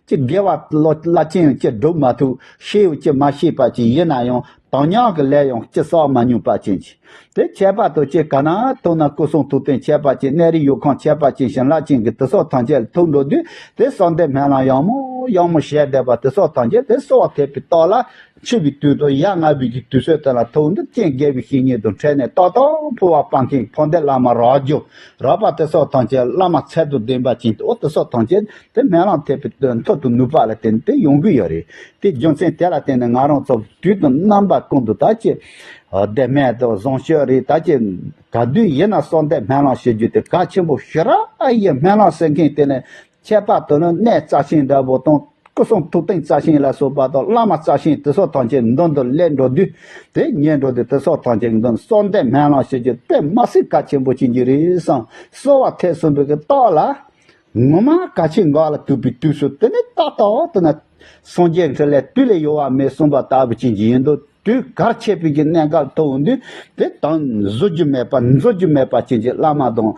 ཅི་དགེ་བ་བློ་བླ་ཅན་ཅི་སྒྲུབ་མ་ཐུབ། ཤེས་ཅི་མ་ཤེས་པ་ཅིག་ཡིན་ན་ཡང་དང་ཉམས་ཀྱི་ལས་ཡང་ཅི་བསགས་མ་མྱོང་པ་ཅན་ཅིག་དེ་ཁྱད་པར་དུ་ཅི་ག་ན་ཐུག་ན་སྐུ་གསུང་ཐུགས་རྟེན་ཁྱད་པར་ཅན་གནས་རིས་ཡུལ་ཁམས་ཁྱད་པར་ཅན་བྱིན་རླབས་ཅན་གྱི་དེ་སོགས་ཐམས་ཅད་ལ་ཐུག་འགྲོ་དུས་དེ་གསོལ་འདེབས་སྨོན་ལམ་ཡང་མོ་ཡང་མོ་བྱས་བསྡད་པ་དེ་སོགས་ཐམས་ཅད་དེ་གསོལ་བ་འདེབས་པའི་རྟགས་ལ། འཆི་བའི་དུས་དང་ཡ་ང་བའི་གི་དུས་ཚོད་དེ་ལ་ཐུག་འདི་རྐྱེན་དགེ་བའི་བཤེས་གཉེན་དང་འཕྲད་ནས་ཏག་ཏག་འཕོ་བ་སྤང་མཁན་འཕོ་འདེབས་བླ་མ་རག་རྒྱུ་རག་པ་དེ་སོགས་ཐམས་ཅད་བླ་མ་ཚད་དང་ལྡན་པ་ཅན་དུ་འོ་དེ་སོགས་ཐམས་ཅད་དེ་སྨོན་ལམ་ཐེབས་པའི་མཐུ་དང་ནུས་པ་ལ་བརྟེན་ཏེ་ཡོང་གི་ཡོད་རེད། དེ་རྒྱུ་མཚན་དེ་ལ་བརྟེན་ནས་ང་རང་ཚོ་དུས་དང་རྣམ་པ་ཀུན་ཏུ་ད་ཅི་བདེ་སྨོན་དང་བཟང་སྤྱོད་རེད། ད་ཅི་ག་དུས་ཡིན་ན་གསོལ་འདེབས་སྨོན་ལམ་ཞུ་རྒྱུ་དེ་གལ་ཆེན་པོ་ཞེ་དྲག་ཡིན། སྨོན་ལམ་ཟེར་མཁན་དེ་ནི་ཁྱད་པར་དུ་ནི་གནས་རྩ་ཆེན་འདྲ་པོ་དང་། སྐུ་གསུང་ཐུགས་རྟེན་རྩ་ཆེན་ལ་སོགས་པ་དང་བླ་མ་རྩ་ཆེན་དེ་སོགས་ཐམས་ཅད་མདུན་དུ་སླེབས་འགྲོ་དུས་དེ་ཉན་འགྲོ་དུས་དེ་སོགས་ཐམས་ཅད་མདུན་གསོལ་འདེབས་སྨོན་ལམ་ཞུ་རྒྱུ་དཔེ་མ་སྲིད་གལ་ཆེན་པོ་ཅན་གྱི་རེད་བསམ། གསོལ་བ་ཐེབས་ཟིན་པའི་གི་རྟགས་ལ་ངོ་མ་གལ་ཆེན་འགག་ལ་ཐུག་པའི་དུས་སུ་དེ་ནི་ཏག་ཏག་ཏུ་ན་སངས་རྒྱས་འཕྲིན་ལས་དུས་ལས་ཡོལ་བ་མེད་གསུངས་པ་ལྟ་བུ་ཅན་གྱི་ཡིན་དུས། དུས་གལ་ཆེ་བའི་གི་གནད་འགག་ཐོག་འདི་དེ་དང་བཟོ་རྒྱུ་མེད་པ་འཛོལ་རྒྱུ་མེད་པ་ཅན་གྱི་བླ་མ་དང་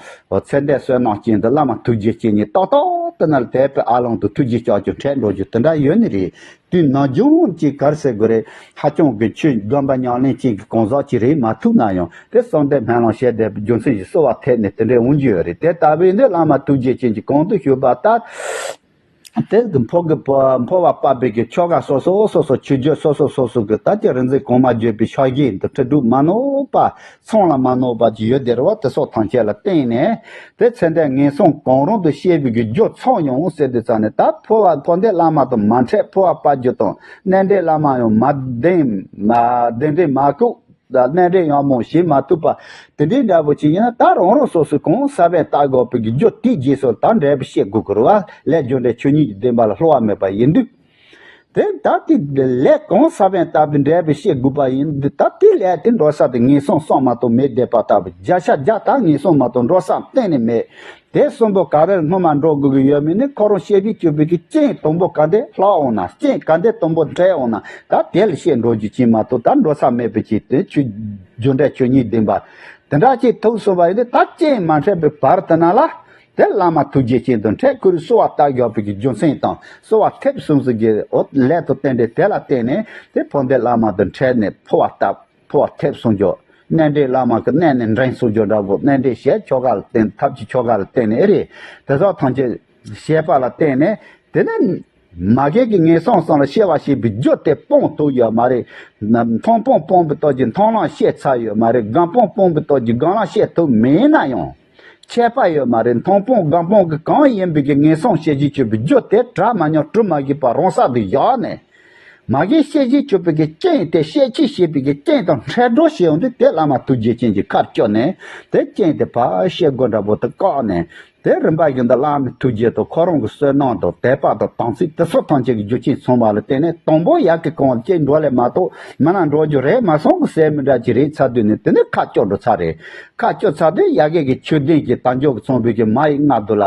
ཚེ་འདས་བསོད་ནམས་ཅན་དུ་བླ་མ་ཐུགས་རྗེ་ཅན་གྱི་ཏག་ཏག་ ཏི་ནར་དད་པའི་ཨ་ལོང་དུ་ཐུགས་རྗེ་ཆེ་ཆེ་འཕྲད་འགྲོ་རྒྱུ་དེ་འདྲ་ཡོད་ནི་རེད། དུས་ནམ་རྒྱུན་གྱི་གར་ཟེར་དགོས་རེད། ཧ་ཅང་གི་ཆོས་སྡོམ་པ་ཉམས་ལེན་ཅན་གྱི་གང་ཟག་ཅིག་རེད་མ་ཐུབ་ན་ཡང་དེ་གསོལ་འདེབས་སྨོན་ལམ་བྱས་བསྡད་པའི་རྒྱུ་མཚན་གྱིས་གསོལ་བ་ཐེབས་ནས་དེ་འདྲའི་འོང་རྒྱུ་ཡོད་རེད། དེ་ལྟ་བུའི་འདི་བླ་མ་ཐུགས་རྗེ་ཅན་གྱིས་གོང་དུ་ཞུས་པ་ལྟར། དེ་གི་འཕོ་གི་འཕོ་བ་སྤར་བའི་གི་ཆོ་ག་སོ་སོ་སོ་སོ་ཆོས་བརྒྱུད་སོ་སོ་སོ་སོ་གི་ད་ཀྱི་རིག་འཛིན་གོང་མ་བརྒྱུད་པའི་ཕྱག་རྗེས་འདི་ཁྲི་དྲུག་མ་ནོར་བ་ཚང་ལ་མ་ནོར་བ་ཅིག་ཡོད་དེ་རེད་བ། དེ་སོགས་ཐམས་ཅད་ལ་བརྟེན་ནས་དེ་ཚེ་འདས་ངན་སོང་གང་རུང་དུ་སྐྱེ་བའི་གི་རྒྱུ་ཚང་ཡོང་ཟེར་དུས་ཙང་ནས་ད་འཕོ་བ་འཕོ་འདྲེན་བླ་མ་དང་མ་འཕྲད། འཕོ་བ་སྤར་རྒྱུ་དང་རྣལ་འདྲེན་བླ་མ་ཡང་མ་གདན་མ་གདན་འདྲེན་མ་བཀུག་གདན་འདྲེན་ཡང་མོ་བྱེད་མ་ཐུབ་པ། དེ་འདྲའི་འདྲ་པོ་ཅིག་ཡིན་ན་ད་རང་རང་སོ་སོའི་གང་ས་བོན་བཏབ་དགོས་པའི་རྒྱུ་དེའི་རྗེས་སུ་ད་འབྲས་བུ་བཤད་དགོས་ཀྱི་རེད་བ། ལས་རྒྱུ་འབྲས་ཆོས་ཉིད་ཀྱི་བདེན་པ་ལ་སླུ་བ་མེད་པ་ཡིན་དུས། དེ་ད་དེ་ལས་གང་ས་བོན་བཏབ་པའི་འབྲས་བུ་བཤད་དགོས་པ་ཡིན་དུས། ད་དེ་ལས་དེ་འགྲོ་ས་དེ་ངན་སོང་གསུམ་མ་གཏོགས་མེད་བསྡད་པ་ལྟ་བུ། བརྒྱ་ཆ་བརྒྱ་ད་ངན་སོང་མ་གཏོགས་འགྲོ་ས་གཏན་ནས་མེད། དེ་གསུམ་པོ་ག་རེར་སྔོན་མ་འགྲོ་དགོས་ཀྱི་ཡོད་མེད་ནི་ཁོ་རང་བཤད་པའི་སྤྱོད་པའི་གི་རྐྱེན་དང་པོ་ག་འདྲས་ལྷག་འོང་ན། རྐྱེན་ག་འདྲས་དང་པོ་འཕྲད་འོང་ན་ད་དེ་ལ་བཤད་འགྲོ་རྒྱུ་ཅིག་མ་གཏོགས་ད་འགྲོ་ས་མེད་པའི་ཅིག་དེ་ཆོས་རྒྱུ་འབྲས་ཆོས་ཉིད་བདེན་པ་དེ་འདྲ་ཅིག་ཐུག་སོང་བ་ཡིན་ཏེ། ད་རྐྱེན་མ་འཕྲད་པའི་བར་དུ་ན་ལ་དེ་བླ་མ་ཐུགས་རྗེ་ཅན་དང་འཕྲད། ཁོ་རང་གསོལ་བ་བཏབ་དགོས་པའི་གི་རྒྱུ་མཚན་དང་གསོལ་བ་ཐེབས་སོང་ཟིག་གི་འོ་ལས་དང་རྟེན་འབྲེལ་དེ་ལ་བརྟེན་ནས་དེ་འཕོ་འདྲེན་བླ་མ་དང་འཕྲད་ནས་འཕོ་བ་བཏབ། འཕོ་བ་ཐེབས་སོང་རྒྱུ། རྣལ་འདྲེན་བླ་མ་གི་རྣལ་ནས་འདྲེན་སོང་རྒྱུ་འདྲ་པོ། རྣལ་འདྲེན་ཞལ་ཆོ་ག་ལ་བརྟེན། ཐབས་ཀྱི་ཆོ་ག་ལ་བརྟེན་ནས་ཨེ་རེད། དེ་སོགས་ཐམས་ཅད་བྱས་པ་ལ་བརྟེན་ནས་དེ་ནི་མ་རྒན་གྱི་ངན་སོང་གསུམ་ལ་སྐྱེ་བ་བྱེད་པའི་རྒྱུ་དེ་སྤངས་ཐུབ་ཡོད་མ་རེད། མཐོང་སྤང་སྤངས་པའི་སྟོབས་ཀྱིས་མཐོང་ལམ་ཤེས་ཚར་ཡོད་མ་རེད། སྒོམ་སྤང་སྤངས་པའི་སྟོབས་ཀྱིས་སྒོམ་ལམ་ཤེས་ཐུབ་མེད་ན་ཡང་ཁྱད་པར་ཡོད་མ་རེད། མཐོང་སྤང་སྒོམ་སྤང་གི་གང་ཡིན་པའི་གི་ངན་སོང་སྐྱེ་བྱེད་ཆོད་པའི་རྒྱུ་དེ་གྲ་མ་ཉམས་གྲུ་མ་བཞི་པ་རང་ས་དེ་བཞག་ནས། མ་གི་སྐྱེ་བྱེད་ཆོད་པའི་གི་རྐྱེན་དེ་སྐྱེད་བྱེད་བྱེད་པའི་གི་རྐྱེན་དང་འཕྲད་འགྲོ་བྱེད་ཡོང་དུས། དེ་བླ་མ་ཐུགས་རྗེ་ཅན་གྱི་ཁར་བསྐྱོན་ནས་དེ་རྐྱེན་དེ་ཕར་བཤད་དགོས་འདྲ་པོ་དེ་བཀག་ནས། དེ་རིམ་པ་བཞིན་དུ་བླ་མའི་ཐུགས་རྗེ་དང་ཁོ་རང་གི་བསོད་ནམས་དང་དད་པ་དང་དམ་ཚིག་དེ་སོགས་ཐམས་ཅད་ཀྱི་རྒྱུ་རྐྱེན་ཚང་བ་ལ་བརྟེན་ནས་དང་པོ་ཡ་གི་གང་སྐྱེ་འགྲོ་ལས་མ་གཏོགས་མི་ན་འགྲོ་རྒྱུ་རེད་མ་སོང་གི་ཟེར་མི་འདྲ་ཅིག་རེད་ཚར་དུས་ནས། དེ་ནས་ཁ་སྐྱོ་འགྲོ་ཚར་རེད། ཁ་སྐྱོ་ཚར་དུས་ཡ་གི་གི་ཆོས་ལྡན་གྱི་དལ་འབྱོར་གྱིས་ཚང་བའི་གི་མ་ཡི་མངལ་དུ་ལ།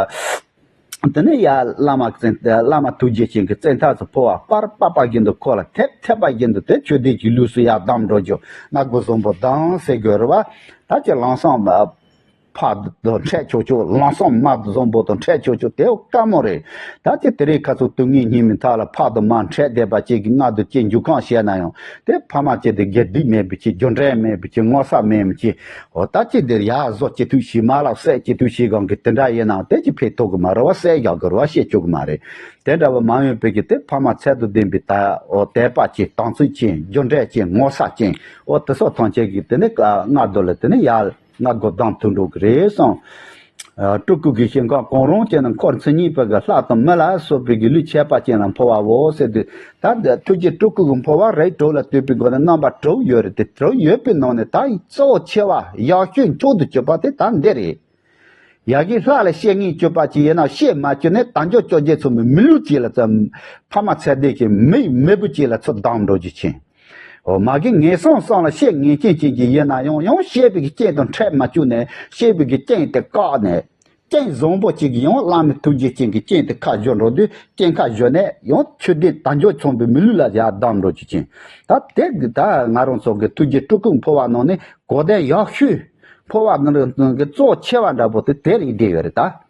དེ་ནས་ཡ་བླ་མ་བཙན་བླ་མ་ཐུགས་རྗེ་ཅན་གྱི་བཙན་ཐབས་སུ་འཕོ་བ་སྤར། སྤར་བ་བཞིན་དུ་ཁོ་ལ་ཐེབས། ཐེབས་པ་བཞིན་དུ་དེ་ཆོས་ལྡན་གྱི་ལུས་སུ་ཡར་ལྡང་འགྲོ་རྒྱུ། སྔ་རྒོལ་བཟང་པོ་ལྡང་ཟེར་དགོས་རེད་བ། ད་ཀྱི་ལམ་སང་ཕ་དང་འཕྲད་ཆོག་ཆོག་ལམ་སང་མ་བཟང་པོ་དང་འཕྲད་ཆོག་ཆོག་དེ་དཀའ་མོ་རེད། ད་ཀྱི་དེ་རིང་ཁ་སང་དུས་ངན་སྙིགས་མའི་མཐའ་ལ་ཕ་དང་མ་འཕྲད་བསྡད་པ་ཅིག་གི་མངལ་དུ་ཅིག་འཇུག་གང་བྱས་ན་ཡང་དེ་ཕ་མ་ཅིག་དེ་དགེ་སྡིག་མེད་པའི་ཅིག་རྒྱུ་འབྲས་མེད་པའི་ཅིག་ངོ་ཚ་མེད་པའི་ཅིག་འོ་ད་ཅི་འདིར་ཡར་བཟོ་ཅི་ཐུབ་བྱེད། མར་ལ་བསད་ཅི་ཐུབ་བྱེད་གང་གི་དེ་འདྲ་ཡིན་ནའང་དེ་ཅི་ཕན་ཐོགས་གི་མ་རེད་བ། བསད་རྒྱག་གི་རེད་བ། བཤད་ཆོག་གི་མ་རེད། དེ་འདྲ་བ་མ་ཡོང་པའི་གི་དེ་ཕ་མ་ཚད་དུ་ལྡན་པའི་ད་འོ་དད་པ་ཅན་དམ་ཚིག་ཅན་རྒྱུ་འབྲས་ཅན་ངོ་ཚ་ཅན་འོ་དེ་སོགས་ཐམས་ཅད་ཀྱིས་དེ་ནི་མངལ་རྡོ་ལ་དེ་ནི་ཡར་མངལ་སྒོ་ལྡང་ཐུབ་འགྲོ་གི་རེད་བསམ། སྤྲུལ་སྐུ་གི་ཞིང་ཁམས་གང་རུང་ཅན་ནི་འཁོར་མཚན་ཉིད་པ་གི་ལྷ་དང་མི་ལ་སོགས་པའི་གི་ལུས་ཁྱད་པར་ཅན་ལ་འཕོ་བའོ་ཟེར་དུས། ད་འདི་ཐུགས་རྗེ་སྤྲུལ་སྐུ་གི་འཕོ་བ་རིགས་དྲུག་ལ་ལྟོས་པའི་སྒོ་ནས་རྣམ་པ་དྲུག་ཡོད་རེད་དེ། དྲུག་ཡོད་པའི་ནང་ནས་ད་གཙོ་བོ་ཆེ་བ་ཡག་ཤོས་མཆོག་ཏུ་གྱུར་པ་དེ་ད་འདི་རེད། ཡ་གི་ལྷ་ལ་བཤད་ངེས་གྱུར་པ་ཅིག་ཡིན་ན་བཤད་མ་གྱུར་ནས་དལ་འབྱོར་བཅོ་བརྒྱད་ཚོ་མི་མི་ལུས་ཅིག་ལ་ཙམ་ཕ་མ་ཚད་ལྡན་གྱི་མི་མེས་པོ་ཅིག་ལ་ཚུར་ལྡང་འགྲོ་རྒྱུ་ཅན། འོ་མ་གི་ངན་སོང་གསུམ་ལ་བཤད་ངེས་ཅན་ཅན་གྱི་ཡིན་ན་ཡང་ཡང་བཤད་པའི་གི་རྐྱེན་དང་འཕྲད་མ་བཅུག་ནས་བཤད་པའི་གི་རྐྱེན་དེ་བཀག་ནས། རྐྱེན་བཟང་པོ་གཅིག་གིས་ཡང་བླ་མའི་ཐུགས་རྗེ་ཅན་གྱི་རྐྱེན་དེ་ཁ་བཞོ་འགྲོ་དུས་རྐྱེན་ཁ་བཞོ་ནས་ཡང་ཆོས་ལྡན་དལ་འབྱོར་ཚང་པའི་མི་ལུས་ལ་ཡར་ལྡང་འགྲོ་རྒྱུ་ཅན། ད་དེ་གི་ད་ང་རང་ཚོ་གི་ཐུགས་རྗེ་སྤྲུལ་སྐུ་འཕོ་བ་ནང་ནས་གོ་དོན་ཡག་ཤོས་འཕོ་བ་ནང་གི་གཙོ་ཆེ་བ་འདྲ་པོ་དེ་དེ་རེད་བསྡད་ཡོད་རེད་ད།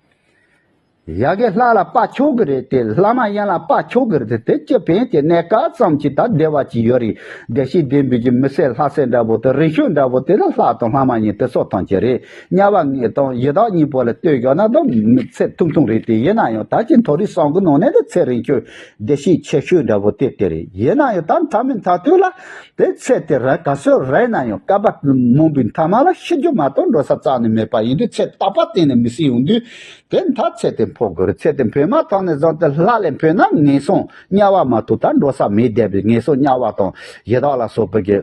ཡ་གི་ལྷ་ལ་དཔའ་ཆོག་གི་རེད་དེ། བླ་མ་ཡིན་ལ་དཔའ་ཆོག་གི་རེད་དེ། དེ་ཅི་ཕན་གྱི་གནས་སྐབས་ཙམ་གྱི་ད་བདེ་བ་ཅིག་ཡོད་རེད། བདེ་གཤེགས་ལྡན་པའི་གི་མི་ཟེར་ལྷ་ཟེར་འདྲ་པོ་དེ་རིང་ཤོས་འདྲ་པོ་དེ་ལ་ལྷ་དང་ལྷ་མ་ཡིན་དེ་སོགས་ཐམས་ཅད་རེད། དམྱལ་བ་ངན་དང་ཡི་དྭགས་གཉིས་པོ་ལ་ལྟོས་བཞག་ན་ད་མི་ཚེ་ཐུང་ཐུང་རེད་དེ། ཡིན་ན་ཡང་ད་ཅི་མཐོ་རིས་སང་གི་ནང་ནས་ད་ཚེ་རིང་ཤོས་བདེ་གཤེགས་ཆེ་ཤོས་འདྲ་པོ་དེ་དེ་རེད། ཡིན་ན་ཡང་ད་མཐའ་མའི་མཐའ་སྟོད་ལ་དེ་ཚེ་དེ་ར་ག་ཚོད་རེད་ན་ཡང་བསྐལ་པ་མང་པོའི་མཐའ་མ་ལ་ཤི་རྒྱུ་མ་གཏོགས་འགྲོ་ས་རྩ་ནས་མེད་པ་ཡིན་དུས། ཚེ་རྟག་པ་གཏན་ནས་མི་སྲིད་ཡོང་དུས། དེ་མཐའ་ཚེ་དེ་འཕོ་དགོས་རེད། ཚེ་དེ་འཕོས་མ་ཐག་ནས་བཟུང་སྟེ་ལྷ་ལས་འཕོས་ན་ངན་སོང་དམྱལ་བ་མ་གཏོགས་ད་འགྲོ་ས་མེད་བསྡད་པའི་ངན་སོང་དམྱལ་བ་དང་ཡི་དྭགས་ལ་སོགས་པའི་གི་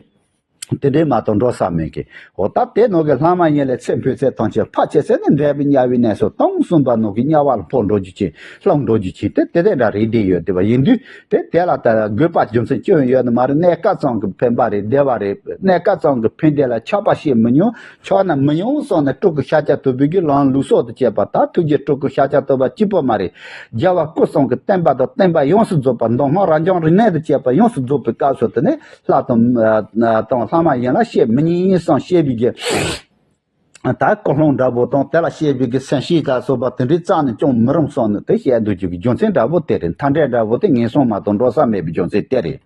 དེ་འདྲའི་མ་གཏོགས་འགྲོ་ས་མེད་གི། འོ་ད་དེ་ནང་གི་ལྷ་མ་ཡིན་ལས་ཚེ་འཕོས་ཚད་ཐམས་ཅད་ཕལ་ཆེར་ཟེར་ནས་འབྲས་བུ་དམྱལ་བའི་གནས་སུ་སྟོང་གསུམ་པ་ནང་གི་དམྱལ་བ་ལ་འཕོ་འགྲོ་རྒྱུ་ཅིག་ལྷུང་འགྲོ་རྒྱུ་ཅིག་དེ་དེ་དེ་འདྲ་རེད་བསྡད་ཡོད་བསྡད་པ་ཡིན་དུས། དེ་དེ་ལ་ད་དགོས་པ་རྒྱུ་མཚན་ཅི་ཡང་ཡོད་ནི་མ་རེད། གནས་སྐབས་ཙམ་གྱི་ཕན་པ་རེད། བདེ་བ་རེད། གནས་སྐབས་ཙམ་གྱི་ཕན་བདེ་ལ་ཆགས་པ་བྱེད་མི་ཉུང་། ཆགས་ན་མི་ཉུང་སོང་ནས་སྤྲུལ་སྐུ་ཤཱཀྱ་ཐུབ་པའི་གི་ལམ་ལུགས་སྲོལ་དུ་བྱས་པ། ད་ཐུགས་རྗེ་སྤྲུལ་སྐུ་ཤཱཀྱ་ཐུབ་པ་གཅིག་པོ་མ་རེད། རྒྱལ་བ་སྐུ་གསུམ་གྱི་བསྟན་པ་དང་བསྟན་པ་ཡོངས་སུ་རྫོགས་པ། མདོ་སྔགས་རབ་འབྱམས་རིག་གནས་དུ་བྱས་པ་ཡོངས་སུ་རྫོགས་པའི་སྐབས་སུ་དེ་ནས་ལྷ་དང་དང་ལྷ་མ་ཡིན་ལ་བཤད་མི་ཉན་བསམ་བཤད་པའི་གི། ད་ཀུན་སློང་འདྲ་པོ་དང་དེ་ལ་བཤད་པའི་གི་སེམས་ཤེས་ལ་སོགས་པ་དེ་འདྲའི་རྩ་ནས་ཅུང་མི་རུང་སོང་ནི་དེ་བཤད་འདོད་ཀྱི་རྒྱུ་མཚན་འདྲ་པོ་དེ་རེད། མཐའ་འབྲས་འདྲ་པོ་དེ་ངན་སོང་མ་གཏོགས་འགྲོ་ས་མེད་པའི་རྒྱུ་མཚན་དེ་རེད།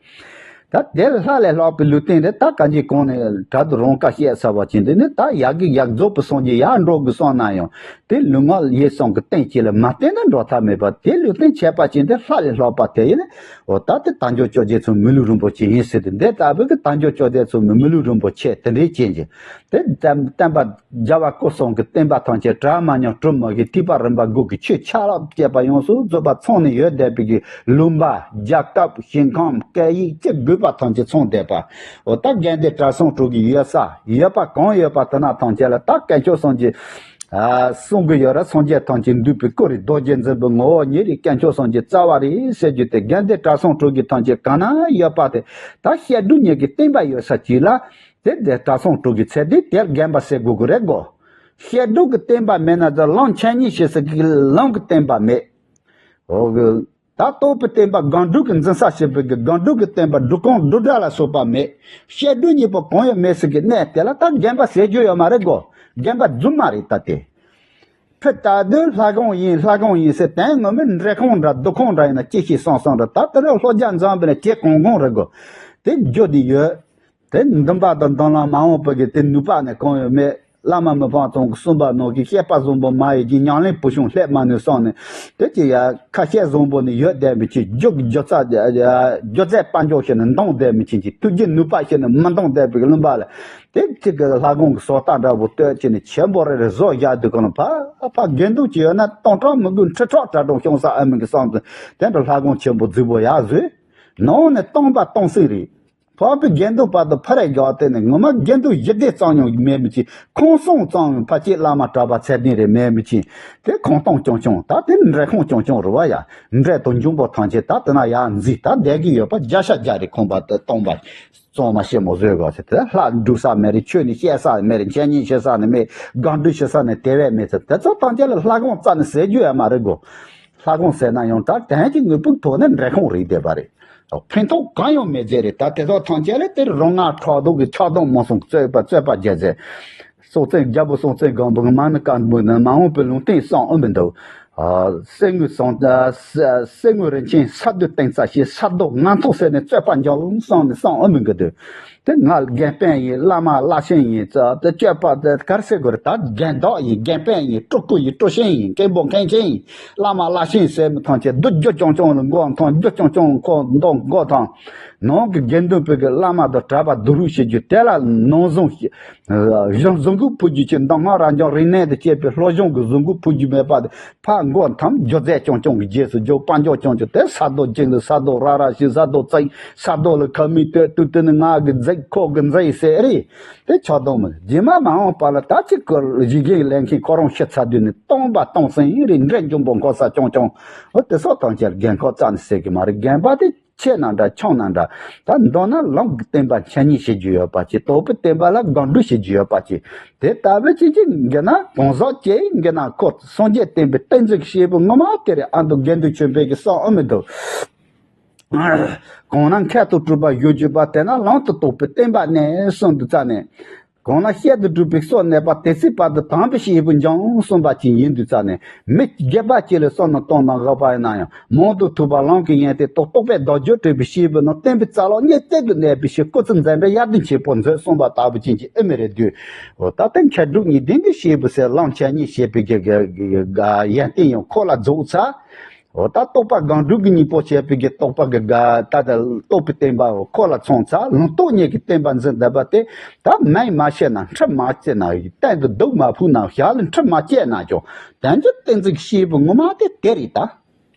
ད་དེ་ལྷག་ལས་ལྷག་པའི་ལུས་རྟེན་རེད། ད་གང་ཅི་གོང་ནས་དྲ་དུ་རང་བཀའ་བཤད་ཚར་བ་ཅན་དེ་ནི་ད་ཡག་གི་ཡག་རྫོགས་པའི་སངས་རྒྱས་ཡར་འགྲོ་དགོས་སོང་ན་ཡང་དེ་ལུས་ངག་ཡིད་གསུམ་གྱི་རྟེན་གཅིག་ལ་མ་བརྟེན་ན་འགྲོ་ཐབས་མེད་པ། དེ་ལུས་རྟེན་ཁྱད་པར་ཅན་དེ་ལྷག་ལས་ལྷག་པ་དེ་ཡིན། འོ་ད་དེ་དལ་འབྱོར་བཅོ་བརྒྱད་མཚོ་མི་ལུས་རིན་པོ་ཆེ་ཡིན་ཟེར་ཏེ། འདི་ལྟ་བུའི་གི་དལ་འབྱོར་བཅོ་བརྒྱད་མཚོ་མི་མི་ལུས་རིན་པོ་ཆེ་དེ་འདྲའི་ཅན་གྱི་དེ་བསྟན་བསྟན་པ་རྒྱལ་བ་སྐུ་གསུམ་གྱི་བསྟན་པ་ཐམས་ཅད་གྲ་མ་ཉམས་གྲུབ་མ་གི་ཐེག་པ་རིམ་པ་དགུ་གི་ཆོས་ཆ་ལག་བཅས་པ་ཡོངས་སུ་རྫོགས་པ་ཚང་ནས་ཡོད་བསྡད་པའི་གི་ལུང་པ་རྒྱལ་ཁབ་ཞིང་ཁམས་སྐད་ཡིག་ཅི་དགོས་པ་ཐམས་ཅད་ཚང་བསྡད་པ། འོ་ད་དགེ་འདུན་གྲྭ་ཚང་དྲུག་གི་ཡོད་ས་ཡོད་པ་གང་ཡོད་པ་དེ་ན་ཐམས་ཅད་ལ་ད་དཀོན་མཆོག་གསུམ་གྱི་ཨ་གསུང་གི་ཡོད་ར། སངས་རྒྱས་ཐམས་ཅད་འདུས་པའི་སྐུ་རེད། རྡོ་རྗེ་འཛིན་པའི་ངོ་བོ་ཉིད་རེད། དཀོན་མཆོག་གསུམ་གྱི་རྩ་བ་རེད་ཟེར་རྒྱུ་དེ་དགེ་འདུན་གྲྭ་ཚང་དྲུག་གི་ཐམས་ཅད་གང་ན་ཡོད་པ་དེ་ད་བཤད་སྒྲུབ་གཉིས་ཀྱི་བསྟན་པ་ཡོད་ས་གཅིག་ལ་དེ་དེ་གྲྭ་ཚང་དྲུག་གི་ཚད་དེ་དེར་དགོན་པ་ཟེར་དགོས་ཀྱི་རེད་གོ། བཤད་སྒྲུབ་ཀྱི་བསྟན་པ་མེད་ན་ད་ལམ་འཆད་ཉན་བྱེད་ས་གི་ལམ་གྱི་བསྟན་པ་མེད། འོ་གི། ད་རྟོགས་པའི་བསྟན་པ་སྒོམ་སྒྲུབ་ཀྱི་འཛིན་ས་བྱེད་པའི་གི་སྒོམ་སྒྲུབ་ཀྱི་བསྟན་པ་སྒྲུབ་ཁང་སྒྲུབ་གྲྭ་ལ་སོགས་པ་མེད། བཤད་སྒྲུབ་གཉིས་པོ་གང་ཡང་མེད་ཟེར་གི་གནས་དེ་ལ་ད་དགོན་པ་ཟེར་རྒྱུ་ཡོད་མ་རེད་གོ། དགོན་པ་རྫུན་མ་རེད་ད་དེ། ཕུ་ད་དུང་ལྷ་ཁང་ཡིན་ལྷ་ཁང་ཡིན་ཟེར་དོན་ངོ་མའི་འབྲས་ཁང་འདྲ་རྡོ་ཁང་འདྲ་ཡིན་ན་ཅི་ཞིག་བསམ་བསམ་འདྲ། ད་དེ་ནས་ལྷོ་རྒྱ་འཛོམས་པ་ནས་ཇེ་གང་གང་རེད་གོ། དེ་རྒྱུ་དེ་ཡོད། དེ་འདུན་པ་དང་མདུན་ལམ་མ་འོངས་པ་གི་དེ་ནུས་པ་ནི་གང་ཡང་མེད། བླ་མ་མི་ཕམ་ཚང་གི་གསུངས་པ་ནང་གི་བཤད་པ་བཟང་པོ་མ་ཡིན་གྱི་ཉམས་ལེན་བུ་ཆུང་སླེབས་མ་ནུས་སོང་ནས་དེ་ཅི་ཡ་ཁ་བཤད་བཟང་པོ་ནི་ཡོད་བསྡད་མི་ཅིག་རྒྱུ་རྒྱུ་རྩ་རྒྱུ་རྫས་དཔལ་འབྱོར་ཞིག་ནི་འདང་བསྡད་མི་ཅིག་གི་ཐུགས་རྒྱུ་ནུས་པ་ཞིག་ནི་མི་འདང་བསྡད་པའི་ལུང་པ་ལ་དེ་ཅིག་གི་ལྷ་ཁང་གི་བཟོ་ལྟ་འདྲ་པོ་སྟོད་ཅིག་ནི་ཆེན་པོ་རེ་རེ་བཟོ་བཞག་དུས་གང་ལ་ཕ་ཕ་དགེ་འདུན་ཅིག་ཡོད་ན་སྟོང་ཕྲག་མི་དགོས་ཁྲི་ཕྲག་གྲྭ་གྲོང་སྐྱོང་ས་ཨ་མི་གི་བསམ་དུ་དེ་འདྲ་ལྷ་ཁང་ཆེན་པོ་རྫིག་པོ་ཡག་བཟོས། ནང་ནས་སྟོང་པ་སྟོང་ཟིན་རེད། འཕགས་པའི་དགེ་འདུན་པ་དང་ཕ་རེ་རྒྱག་དེ་ནས་ངོ་མ་དགེ་འདུན་ཞི་བདེ་ཙམ་ཡང་མེད་མི་ཅིག་ཁང་བཟང་ཙམ་ཡང་ཕ་སྐྱེས་བླ་མ་གྲྭ་པ་ཚད་ལྡན་རེ་མེད་མི་ཅིག་དེ་ཁང་སྟོང་རྐྱང་རྐྱང་ད་དེ་འབྲས་ཁང་རྐྱང་རྐྱང་རེད་བ་ཡ། འབྲས་དང་འབྱུང་པོ་ཐམས་ཅད་ད་དེ་ན་ཡར་འཛིན་ད་བསྡད་ཀྱི་ཡོད་པ་བརྒྱ་ཆ་བརྒྱ་རེད། ཁང་པ་དེ་སྟོང་པ་གཙང་མ་ཞིབ་མོ་བཟོས་དགོས་ཟེར་དེ་ལྷ་འདུག་ས་མེད་རེད། ཆོས་ནི་བཤད་ས་མེད་རེད། འཆད་ཉན་བྱེད་ས་ནི་མེད། སྒོམ་སྒྲུབ་བྱེད་ས་ནི་དེ་བས་མེད་ཟེར་དེ་ཚོ་ཐམས་ཅད་ལ་ལྷ་ཁང་རྩ་ནས་ཟེར་རྒྱུ་ཡང་མ་རེད་གོ། ལྷ་ཁང་ཟེར་ན་ཡང་ད་དོན་གྱི་དངོས་པོའི་ཐོག་ནས་འབྲས་ཁང་རེད་བསྡད་པ་རེད། ཕན་ཐོགས་གང་ཡང་མེད་ཟེར་རེད། ད་དེ་ཚོ་ཐམས་ཅད་ལ་དེར་རང་སྔགས་ཕྲག་དོག་གི་ཆགས་སྡང་མང་སོང་རྩོད་པ་རྩོད་པ་རྒྱལ་མཚན། སྲོག་རྩེན་རྒྱལ་པོ་སྲོག་རྩེན་སྒམ་པོ་མ་ནི་བཀའ་འབུལ་ན་མ་འོངས་པའི་ལུང་བསྟན་བསམ་ཨོ་མི་འདུག་གསེར་དངུལ་ཟངས་གསེར་དངུལ་རིན་ཆེན་ས་རྡོ་སྟེང་རྩ་ཞེས་ས་རྡོ་ངན་ཐོག་ཟེར་ནས་རྩོད་པ་འཇོག་བསམ་ནས་བསམ་ཨོ་མི་འདུག་དེ་ང་དགེ་སྤུན་ཡིན། བླ་མ་བླ་ཆེན་ཡིན། ད་སྤྱོད་པ་དེ་ག་རེ་ཟེར་དགོས་རེད། ད་དགེ་བདག་ཡིན། དགེ་སྤུན་ཡིན། སྤྲུལ་སྐུ་ཡིན། སྤྲུལ་ཆེན་ཡིན། མཁན་པོ་མཁན་ཆེན་ཡིན། བླ་མ་བླ་ཆེན་ཟེར་མི་ཐམས་ཅད་སྡུག་རྒྱུ་རྐྱང་རྐྱང་ལ་མགོ་འཐོམ། རྒྱུ་རྐྱང་རྐྱང་ཁོ་འདོན་མགོ་འཐོམ། ནང་གི་དགེ་འདུན་པའི་གི་བླ་མ་དང་གྲྭ་པ་སྡུག་རུས་བྱེད་རྒྱུ་དེ་ལ་ནང་བཟུང་བཞིན་བཟང་གོ་ཕུལ་རྒྱུ་ཅིག་མདང་ང་རང་ཅང་རིག་གནས་དང་བཅས་པའི་སློབ་སྦྱོང་གི་བཟང་གོ་ཕུལ་རྒྱུ་མེད་པ་དེ། ཕར་མགོ་འཐམ། རྒྱུ་རྫས་རྐྱང་རྐྱང་གི་རྗེས་སུ་རྒྱུག་དཔལ་འབྱོར་རྐྱང་རྐྱང་དེ་ས་རྡོ་ཅིག་ལ་ས་རྡོ་ར་ར་ཞིག་ས་རྡོ་བཙུགས། ས་རྡོ་ལ་ཁ་མིག་སྟོད་དུ་དེ་ནི་ང་གི་རྫིག་ཁོ་གི་རྫིག་ཟེར་རེད། དེ་ཆགས་སྡང་མི་རྗེས་མ་མ་འོངས་པ་ལ་ད་ཅིག་གི་བཞི་རྒན་ལེན་མཁན་ཁོ་རང་ཤི་ཚར་དུས་ནི་སྟོང་པ་སྟོང་ཟིན་རེད། འདྲེ་འབྱུང་པོ་འཁོར་ས་རྐྱང་རྐྱང་འོ་དེ་སོགས་དང་བཅས་རྒན་ཁོ་རྩ་ནས་ཟེར་གི་མ་རེད། རྒན་པ་དེ་ཆེ་ན་འདྲ་ཆུང་ན་འདྲ། ད་མདོར་ན་ལམ་གྱི་བསྟན་པ་འཆད་ཉན་བྱེད་རྒྱུ་ཡོད་པ་ཅིག་རྟོགས་པའི་བསྟན་པ་ལ་སྒོམ་སྒྲུབ་བྱེད་རྒྱུ་ཡོད་པ་ཅིག་དེ་ལྟ་བུ་ཅིག་ཅིག་འགི་ན་གང་ཟག་ཅིག་འགི་ན་ཁོ་སངས་རྒྱས་བསྟན་པའི་བསྟན་འཛིན་ཞེས་པའི་ངོ་མ་དེ་རེད། ཨ་མདོ་དགེ་འདུན་ཆོས་འཕེལ་གྱི་གསུང་ཨ་མི་འདུག་གང་ན་མཁས་དང་གྲུབ་པ་བཞུགས་གྱུར་པ། དེ་ན་ལམ་དུ་རྟོགས་པའི་བསྟན་པ་གནས་གསུངས་འདུག་རྩ་ནས། གང་ན་བཤད་དུ་གྲུབ་པའི་གསུང་གནས་པ། དེ་ཚེ་བར་དུ་དམ་པའི་སྐྱེས་བུ་འབྱུང་གསུངས་པ་ཅིག་ཡིན་དུས་རྩ་ནས། མི་སྒེར་པ་ཅིག་ལ་བསམ་མནོ་གཏོང་ན་དགག་པ་ཡིན་ན་ཡང་མང་དུ་ཐོས་པ་ལམ་གྱི་ཡོན་ཏན་རྟོགས། རྟོགས་པས་བདག་རྒྱུད་གྲོལ་བའི་སྐྱེས་བུ་རྣམས། བསྟན་པའི་རྩ་ལག་གཉིས་གཏན་དུ་གནས་པའི་ཕྱིར། སྐུ་ཚེ་འཛིན་པའི་ཡར་ལྡན་ཆོས་པོ་མཛོད་གསུངས་པ་ལྟ་བུ་ཅན་གྱི་ཨེ་མི་རེད་དུས། འོ་ད་ལྟ་མཁས་གྲུབ་གཉིས་ལྡན་གྱི་སྐྱེས་བུ་ཟེར་ལམ་འཆད་ཉན་བྱེད་པའི་གི་གི་གི་གི་ཡོན་ཏན་ཡང་ཁོ་ལ་རྫོགས་ཚར། འོ་ད་རྟོགས་པ་སྒོམ་སྒྲུབ་ཀྱི་གཉིས་པོ་བྱས་པའི་གི་རྟོགས་པ་གི་ག་ད་ལྟ་རྟོགས་པའི་བསྟན་པ་འོ་ཁོ་ལ་ཚང་ཚར། ལུང་རྟོགས་གཉིས་ཀྱི་བསྟན་པ་འཛིན་བསྡད་པ་དེ་ད་མིང་མ་བཤད་ན་འཁྲུལ་མ་སྐྱེས་ན་གཏན་དུ་སྡུག་མ་ཕོག་ན་ཞག་ལ་འཁྲུལ་མ་སྐྱེས་ན་ཀྱང་དོན་གྱི་བསྟན་འཛིན་གྱི་སྐྱེས་བུ་ངོ་མ་དེ་དེ་རེད་ད།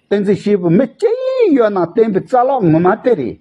བསྟན་འཛིན་སྐྱེས་བུ་མི་སྐྱེ་ཡི་ཡོད་ན་བསྟན་པའི་རྩ་ལག་ངོ་མ་དེ་རེད།